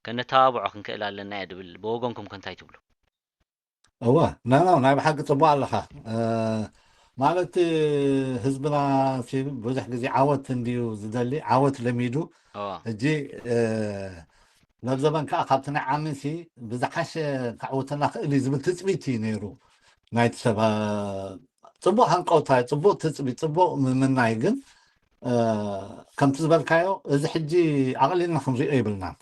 ከነተባብዖ ክንክእል ኣለና እየ ድብል ብወገንኩም ከንታይ ትብሉ እወ ናናው ናይ ብሓቂ ፅቡቅ ኣለኻ ማለት ህዝብና ብዙሕ ግዜ ዓወት እንድዩ ዝደሊ ዓወት ለሚዱ ሕጂ መብዘበን ከዓ ካብቲ ናይ ዓሚሲ ብዝሓሸ ከዕውተና ክእል እዩ ዝብል ትፅቢት እዩ ነይሩ ናይቲ ሰብ ፅቡቅ ሃንቀውታ እዩ ፅቡቅ ትፅቢት ፅቡቅ ምምናይ ግን ከምቲ ዝበልካዮ እዚ ሕጂ ኣቕሊልና ክንሪኦ ይብልናን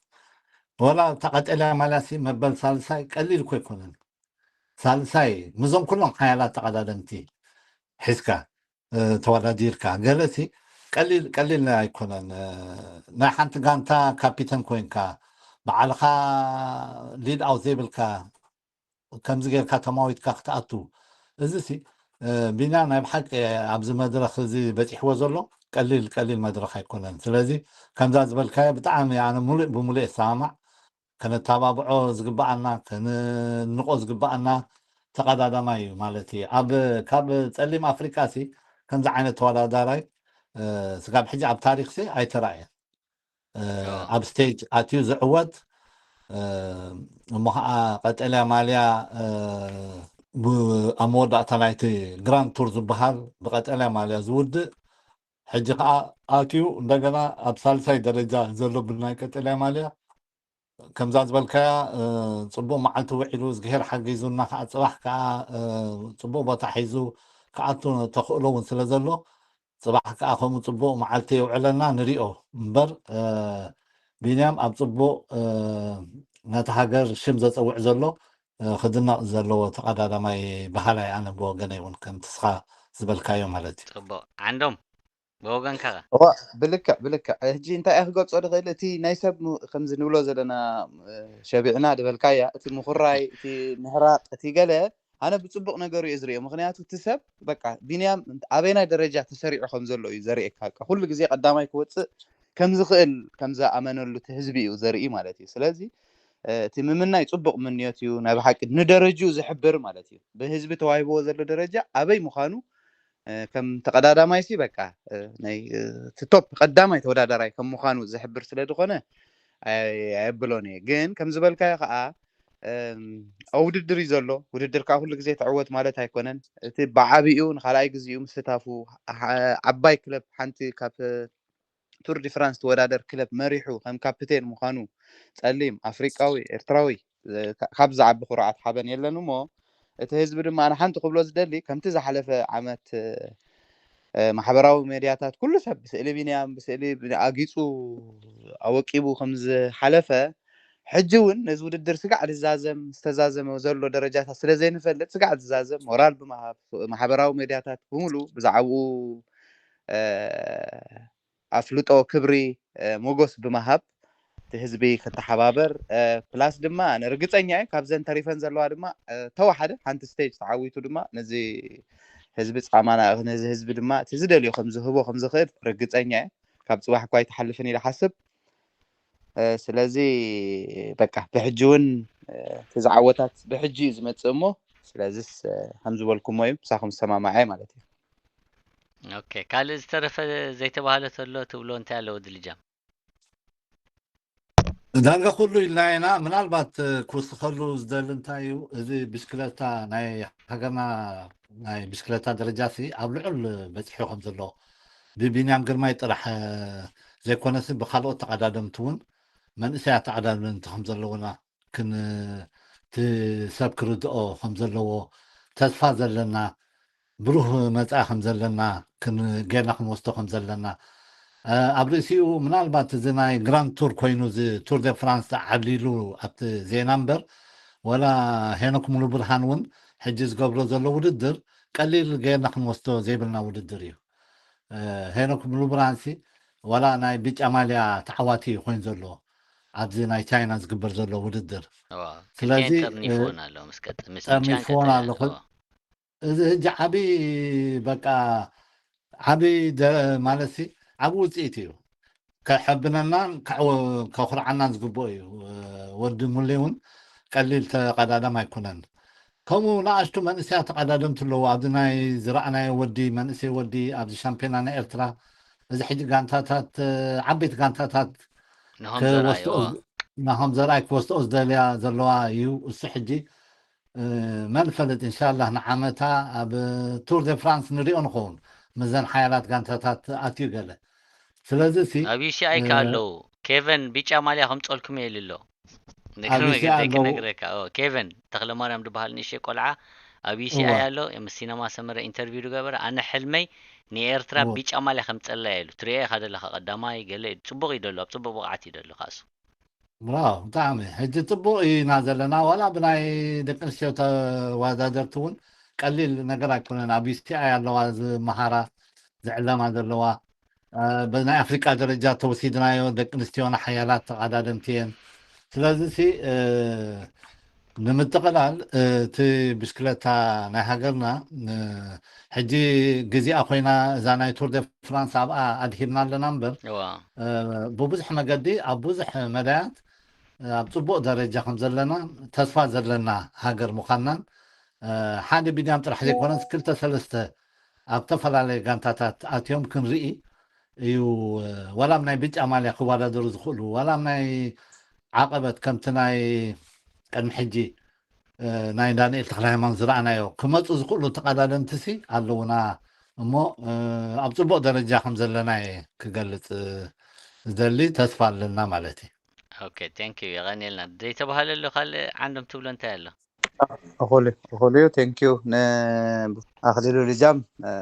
ወላ ተቐጠልያ ማልያሲ መበል ሳልሳይ ቀሊል እኮ ኣይኮነን ሳልሳይ ምዞም ኩሎም ሓያላት ተቐዳደምቲ ሒዝካ ተወዳዲርካ ገለሲ ቀሊል ቀሊል ኣይኮነን ናይ ሓንቲ ጋንታ ካፒተን ኮይንካ ባዕልኻ ሊድ ኣውት ዘይብልካ ከምዚ ጌርካ ተማዊትካ ክትኣቱ እዚ ሲ ቢና ናይ ብሓቂ ኣብዚ መድረክ እዚ በፂሕዎ ዘሎ ቀሊል ቀሊል መድረክ ኣይኮነን ስለዚ ከምዛ ዝበልካዮ ብጣዕሚ ኣነ ሙሉእ ብሙሉእ የሰማማዕ ከነተባብዖ ዝግበኣና ከንንቆ ዝግበኣና ተቐዳዳማይ እዩ ማለት እዩ ኣብ ካብ ፀሊም ኣፍሪቃ ሲ ከምዚ ዓይነት ተወዳዳራይ ስጋብ ሕጂ ኣብ ታሪክ ሲ ኣይተራእየን ኣብ ስቴጅ ኣትዩ ዝዕወት እሞ ከዓ ቀጠልያ ማልያ ኣብ መወዳእታ ናይቲ ግራንድ ቱር ዝበሃል ብቀጠልያ ማልያ ዝውድእ ሕጂ ከዓ ኣትዩ እንደገና ኣብ ሳልሳይ ደረጃ ዘሎ ብናይ ቀጠልያ ማልያ ከምዛ ዝበልካያ ፅቡቅ መዓልቲ ውዒሉ እግዚኣብሔር ሓጊዙና ከዓ ፅባሕ ከዓ ፅቡቅ ቦታ ሒዙ ክኣቱ ተኽእሎ እውን ስለ ዘሎ ፅባሕ ከዓ ከምኡ ፅቡቅ መዓልቲ የውዕለና ንሪኦ እምበር ቢንያም ኣብ ፅቡቅ ነቲ ሃገር ሽም ዘፀውዕ ዘሎ ክድነቕ ዘለዎ ተቐዳዳማይ በሃላይ ኣነ ብወገነይ እውን ከምቲ ስኻ ዝበልካዮ ማለት እዩ ፅቡቅ ዓንዶም ብወገንካ ከ? እዋ ብልክዕ ብልክዕ ሕጂ እንታይ እየ ክገልጾ ድኽእል? እቲ ናይ ሰብ ም- ከምዚ ንብሎ ዘለና እ፣ ሸቢዕና ድበልካያ፣ እቲ ምኹራይ፣ እቲ ምሕራቅ፣ እቲ ገለ ኣነ ብጽቡቅ ነገሩ እየ ዝርእዮ። ምክንያቱ እቲ ሰብ በቃ ቢንያም ኣበይናይ ደረጃ ተሰሪዑ ከም ዘሎ እዩ ዘርእየካ። በቃ ኩሉ ግዜ ቀዳማይ ክወጽእ ከም ዝኽእል ከም ዝኣመነሉ እቲ ህዝቢ እዩ ዘርኢ ማለት እዩ። ስለዚ እ፣ እቲ ምምናይ ጽቡቅ ምንዮት እዩ፣ ናይ ብሓቂ ንደረጅኡ ዝሕብር ማለት እዩ። ብህዝቢ ተዋሂብዎ ዘሎ ደረጃ ኣበይ ምዃኑ እ፣ ከም ተቐዳዳማይ ሲ በቃ እ፣ ናይ እ፣ እቲ ቶፕ ቀዳማይ ተወዳዳራይ ከም ምዃኑ ዝሕብር ስለ ዝኾነ ኣይ- ኣየብሎን እየ። ግን ከም ዝበልካዮ ከዓ እም፣ ኣብ ውድድር እዩ ዘሎ። ውድድር ከዓ ኩሉ ግዜ ትዕወት ማለት ኣይኮነን። እቲ ብዓቢኡ ንካልኣይ ግዜኡ ምስታፉ ሓ- ዓባይ ክለብ ሓንቲ ካብ ቱር ዲ ፍራንስ ትወዳደር ክለብ መሪሑ ከም ካፕቴን ምዃኑ ጸሊም ኣፍሪቃዊ ኤርትራዊ እ፣ ካ- ካብ ዝዓቢ ኩርዓት ሓበን የለን እሞ እቲ ህዝቢ ድማ ኣነ ሓንቲ ክብሎ ዝደሊ ከምቲ ዝሓለፈ ዓመት እ፣ እ፣ ማሕበራዊ ሜድያታት ኩሉ ሰብ ብስእሊ ቢንያም ብስእሊ ብ- ኣጊጹ ኣወቂቡ ከም ዝሓለፈ ሕጂ እውን ነዚ ውድድር ስጋዕ ዝዛዘም ዝተዛዘመ ዘሎ ደረጃታት ስለ ዘይንፈልጥ ስጋዕ ዝዛዘም ሞራል ብምሃብ ማሕበራዊ ሜድያታት ብምሉ ብዛዕባኡ እ፣ ኣፍልጦ ክብሪ እ፣ ሞጎስ ብምሃብ እቲ ህዝቢ ክተሓባበር እ፣ ፕላስ ድማ ኣነ ርግፀኛ እየ ካብዘን ተሪፈን ዘለዋ ድማ እ፣ ተወሓደ ሓንቲ ስቴጅ ተዓዊቱ ድማ ነዚ ህዝቢ ፃማና ነዚ ህዝቢ ድማ እቲ ዝደልዮ ከም ዝህቦ ከም ዝኽእል ርግፀኛ እየ። ካብ ፅባሕ እኳ ኣይትሓልፍን ኢለ ሓስብ እ፣ ስለዚ በቃ ብሕጂ እውን እ፣ እቲ ዝዓወታት ብሕጂ እዩ ዝመፅእ እሞ ስለዚስ እ፣ ከም ዝበልኩሞ እዩ ምሳኹም ዝሰማማዐ ማለት እዩ። ኦኬ ካልእ ዝተረፈ ዘይተባህለ ተሎ ትብሎ እንታይ ኣለዎ ድልጃም? ዳርጋ ኩሉ ኢልና ኢና። ምናልባት እ፣ ክውስኸሉ ዝደሊ እንታይ እዩ፣ እዚ ብሽክለታ ናይ ሃገርና ናይ ብሽክለታ ደረጃ ሲ ኣብ ልዑል በፂሑ ከም ዘሎ ብቢንያም ግርማይ ጥራሕ እ፣ ዘይኮነሲ ብካልኦት ተቐዳደምቲ እውን መንእሰያት ተቐዳደምቲ ከም ዘለውና ክን እቲ ሰብ ክርድኦ ከም ዘለዎ ተስፋ ዘለና ብሩህ መጻኢ ከም ዘለና ክን- ጌርና ክንወስዶ ከም ዘለና እ፣ ኣብ ርእሲኡ ምናልባት እዚ ናይ ግራንድ ቱር ኮይኑ እዚ ቱር ደ ፍራንስ ዓሊሉ ኣብቲ ዜና እምበር ወላ ሄኖክ ሙሉ ብርሃን እውን ሕጂ ዝገብሮ ዘሎ ውድድር ቀሊል ጌርና ክንወስዶ ዘይብልና ውድድር እዩ። እ፣ ሄኖክ ሙሉ ብርሃን ሲ ዋላ ናይ ብጫ ማልያ ተዓዋቲ ኮይኑ ዘሎ ኣብዚ ናይ ቻይና ዝግበር ዘሎ ውድድር እዋ፣ ስለዚ፣ ክልቲኤን ጠርኒፍዎን ኣሎ ምስ ቀጥ- ምስ ቻይና ጠርኒፍዎን ቀጠለ፣ ኣሎ። እዋ። እዚ ሕጂ ዓቢ በቃ ዓቢ ደ- ማለት ሲ ዓቢ ውፅኢት እዩ። ከሐብነናን ከዕወ- ከኹርዓናን ዝግብኦ እዩ። ወዲ ሙሌ እውን ቀሊል ተቐዳዳም ኣይኮነን። ከምኡ ንኣሽቱ መንእሰያት ተቐዳደምቲ ኣለዉ። ኣብዚ ናይ ዝረኣናዮ ወዲ መንእሰይ ወዲ ኣብዚ ሻምፒዮና ናይ ኤርትራ እዚ ሕጂ ጋንታታት ዓበይቲ ጋንታታት ንሆም ዘርኣይዎ ክወስድኦ ናሆም ዘርኣይ ክወስድኦ ዝደልያ ዘለዋ እዩ። እሱ ሕጂ እ፣ መን ፈልጥ እንሻላህ ንዓመታ ኣብ ቱር ደ ፍራንስ ንሪኦ ንኸውን ምስዘን ሓያላት ጋንታታት ኣትዩ ገለ ስለዚ ሲ ኣብ ዩሲኣይ እ፣ ከ ኣለዉ ኬቨን ቢጫ ማልያ ከምፀልኩም እየ ኢሉ ኣሎ ኣብ ንግሪ ዩሲኣይ መገዲ ኣለዉ ክነግረካ ኦ፣ ኬቨን ተክለማርያም ዝበሃል ንእሽተይ ቆልዓ ኣብ ዩሲኣይ እወ ኣሎ ምስ ሲነማ ሰመረ ኢንተርቪው ዝገበረ ኣነ ሕልመይ ንኤርትራ እወ ቢጫ ማልያ ከምፀላ እየ ኢሉ ትሪኦ ኢኻ ዘለኻ ቀዳማይ ገለ እዩ፣ ፅቡቅ እዩ ደሎ ኣብ ፅቡቅ ብቕዓት እዩ ደሎ ካሱ ብራው ብጣዕሚ ሕጂ ፅቡቅ ኢና ዘለና ዋላ ብናይ ደቂ ኣንስትዮ ተወዳደርቲ እውን ቀሊል ነገር ኣይኮነን ኣብ ዩሲኣይ ኣለዋ ዝመሃራ ዝዕለማ ዘለዋ እ፣ ብናይ ኣፍሪቃ ደረጃ ተወሲድናዮ ደቂ ኣንስትዮና ሓያላት ተቐዳደምቲ እየን ስለዚ ሲ እ፣ ንምጥቕላል እ፣ እቲ ብሽክለታ ናይ ሃገርና እ፣ ሕጂ ግዜኣ ኮይና እዛ ናይ ቱር ደ ፍራንስ ኣብኣ ኣድሂብና ኣለና እምበር እዋ እ፣ ብብዙሕ መገዲ ኣብ ብዙሕ መዳያት እ፣ ኣብ ፅቡቅ ደረጃ ከም ዘለና ተስፋ ዘለና ሃገር ምዃንናን እ፣ ሓደ ቢንያም ጥራሕ ዘይኮነስ ክልተ ሰለስተ ኣብ ዝተፈላለዩ ጋንታታት ኣትዮም ክንርኢ እዩ። እ፣ ዋላ ኣብ ናይ ብጫ ማልያ ክወዳደሩ ዝኽእሉ ዋላ ኣብ ናይ ዓቐበት ከምቲ ናይ ቅድሚ ሕጂ እ፣ ናይ ዳንኤል ተክለ ሃይማኖት ዝረኣናዮ ክመፁ ዝኽእሉ ተቐዳደምቲ ሲ ኣለውና እሞ እ፣ ኣብ ፅቡቅ ደረጃ ከም ዘለና እየ ክገልፅ እ፣ ዝደሊ ተስፋ ኣለና ማለት እዩ። ኦኬ ቴንክ ዩ የቐንየልና። ዘይተባህለ ኣሎ ካልእ ዓንዶም ትብሎ እንታይ ኣሎ? እኹል እዩ፣ እኹል እዩ። ቴንክ ዩ ንኣኽሊሉ ልጃም እ፣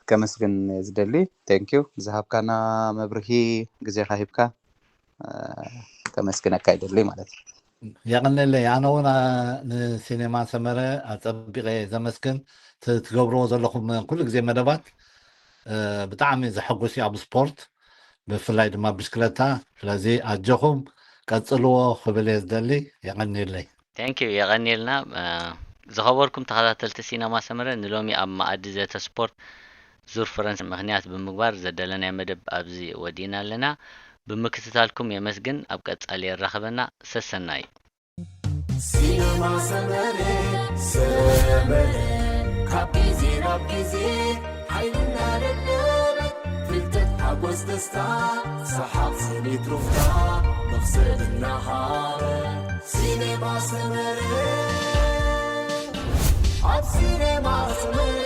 ከመስግን እየ ዝደሊ። ቴንክ ዩ ዝሃብካና መብርሂ ግዜኻ ሂብካ እ፣ ከመስግነካ ይደሊ ማለት እዩ። የቐንለይ ኣነ እውን እ፣ ንሲኔማ ሰመረ ኣፀቢቐ እየ ዘመስግን ት- ትገብርዎ ዘለኹም ኩሉ ግዜ መደባት ብጣዕሚ ዘሐጉስ እዩ ኣብ ስፖርት፣ ብፍላይ ድማ ብሽክለታ። ስለዚ ኣጆኹም ቀጽልዎ ክብል እየ ዝደሊ። የቐንየለይ። Thank you፣ የቐንየልና። ዝኸበርኩም ተኸታተልቲ ሲነማ ሰመረ፣ ንሎሚ ኣብ መኣዲ ዘተ ስፖርት ዙር ፈረንስ ምኽንያት ብምግባር ዘዳለናዮ መደብ ኣብዚ ወዲእና ኣለና። ብምክትታልኩም የመስግን። ኣብ ቀጻሊ የራኽበና። ሰሰናዩ። ሲነማ ሰመረ ሰመረ ካብ ግዜ ናብ ግዜ ሓይሊ እናደለበ ፍልጠት ሓጎስ ደስታ ሰሓቕ ስኒት ሩፍታ መኽሰብ እናሃረ ሲነማ ሰመረ ኣብ ሲነማ ሰመረ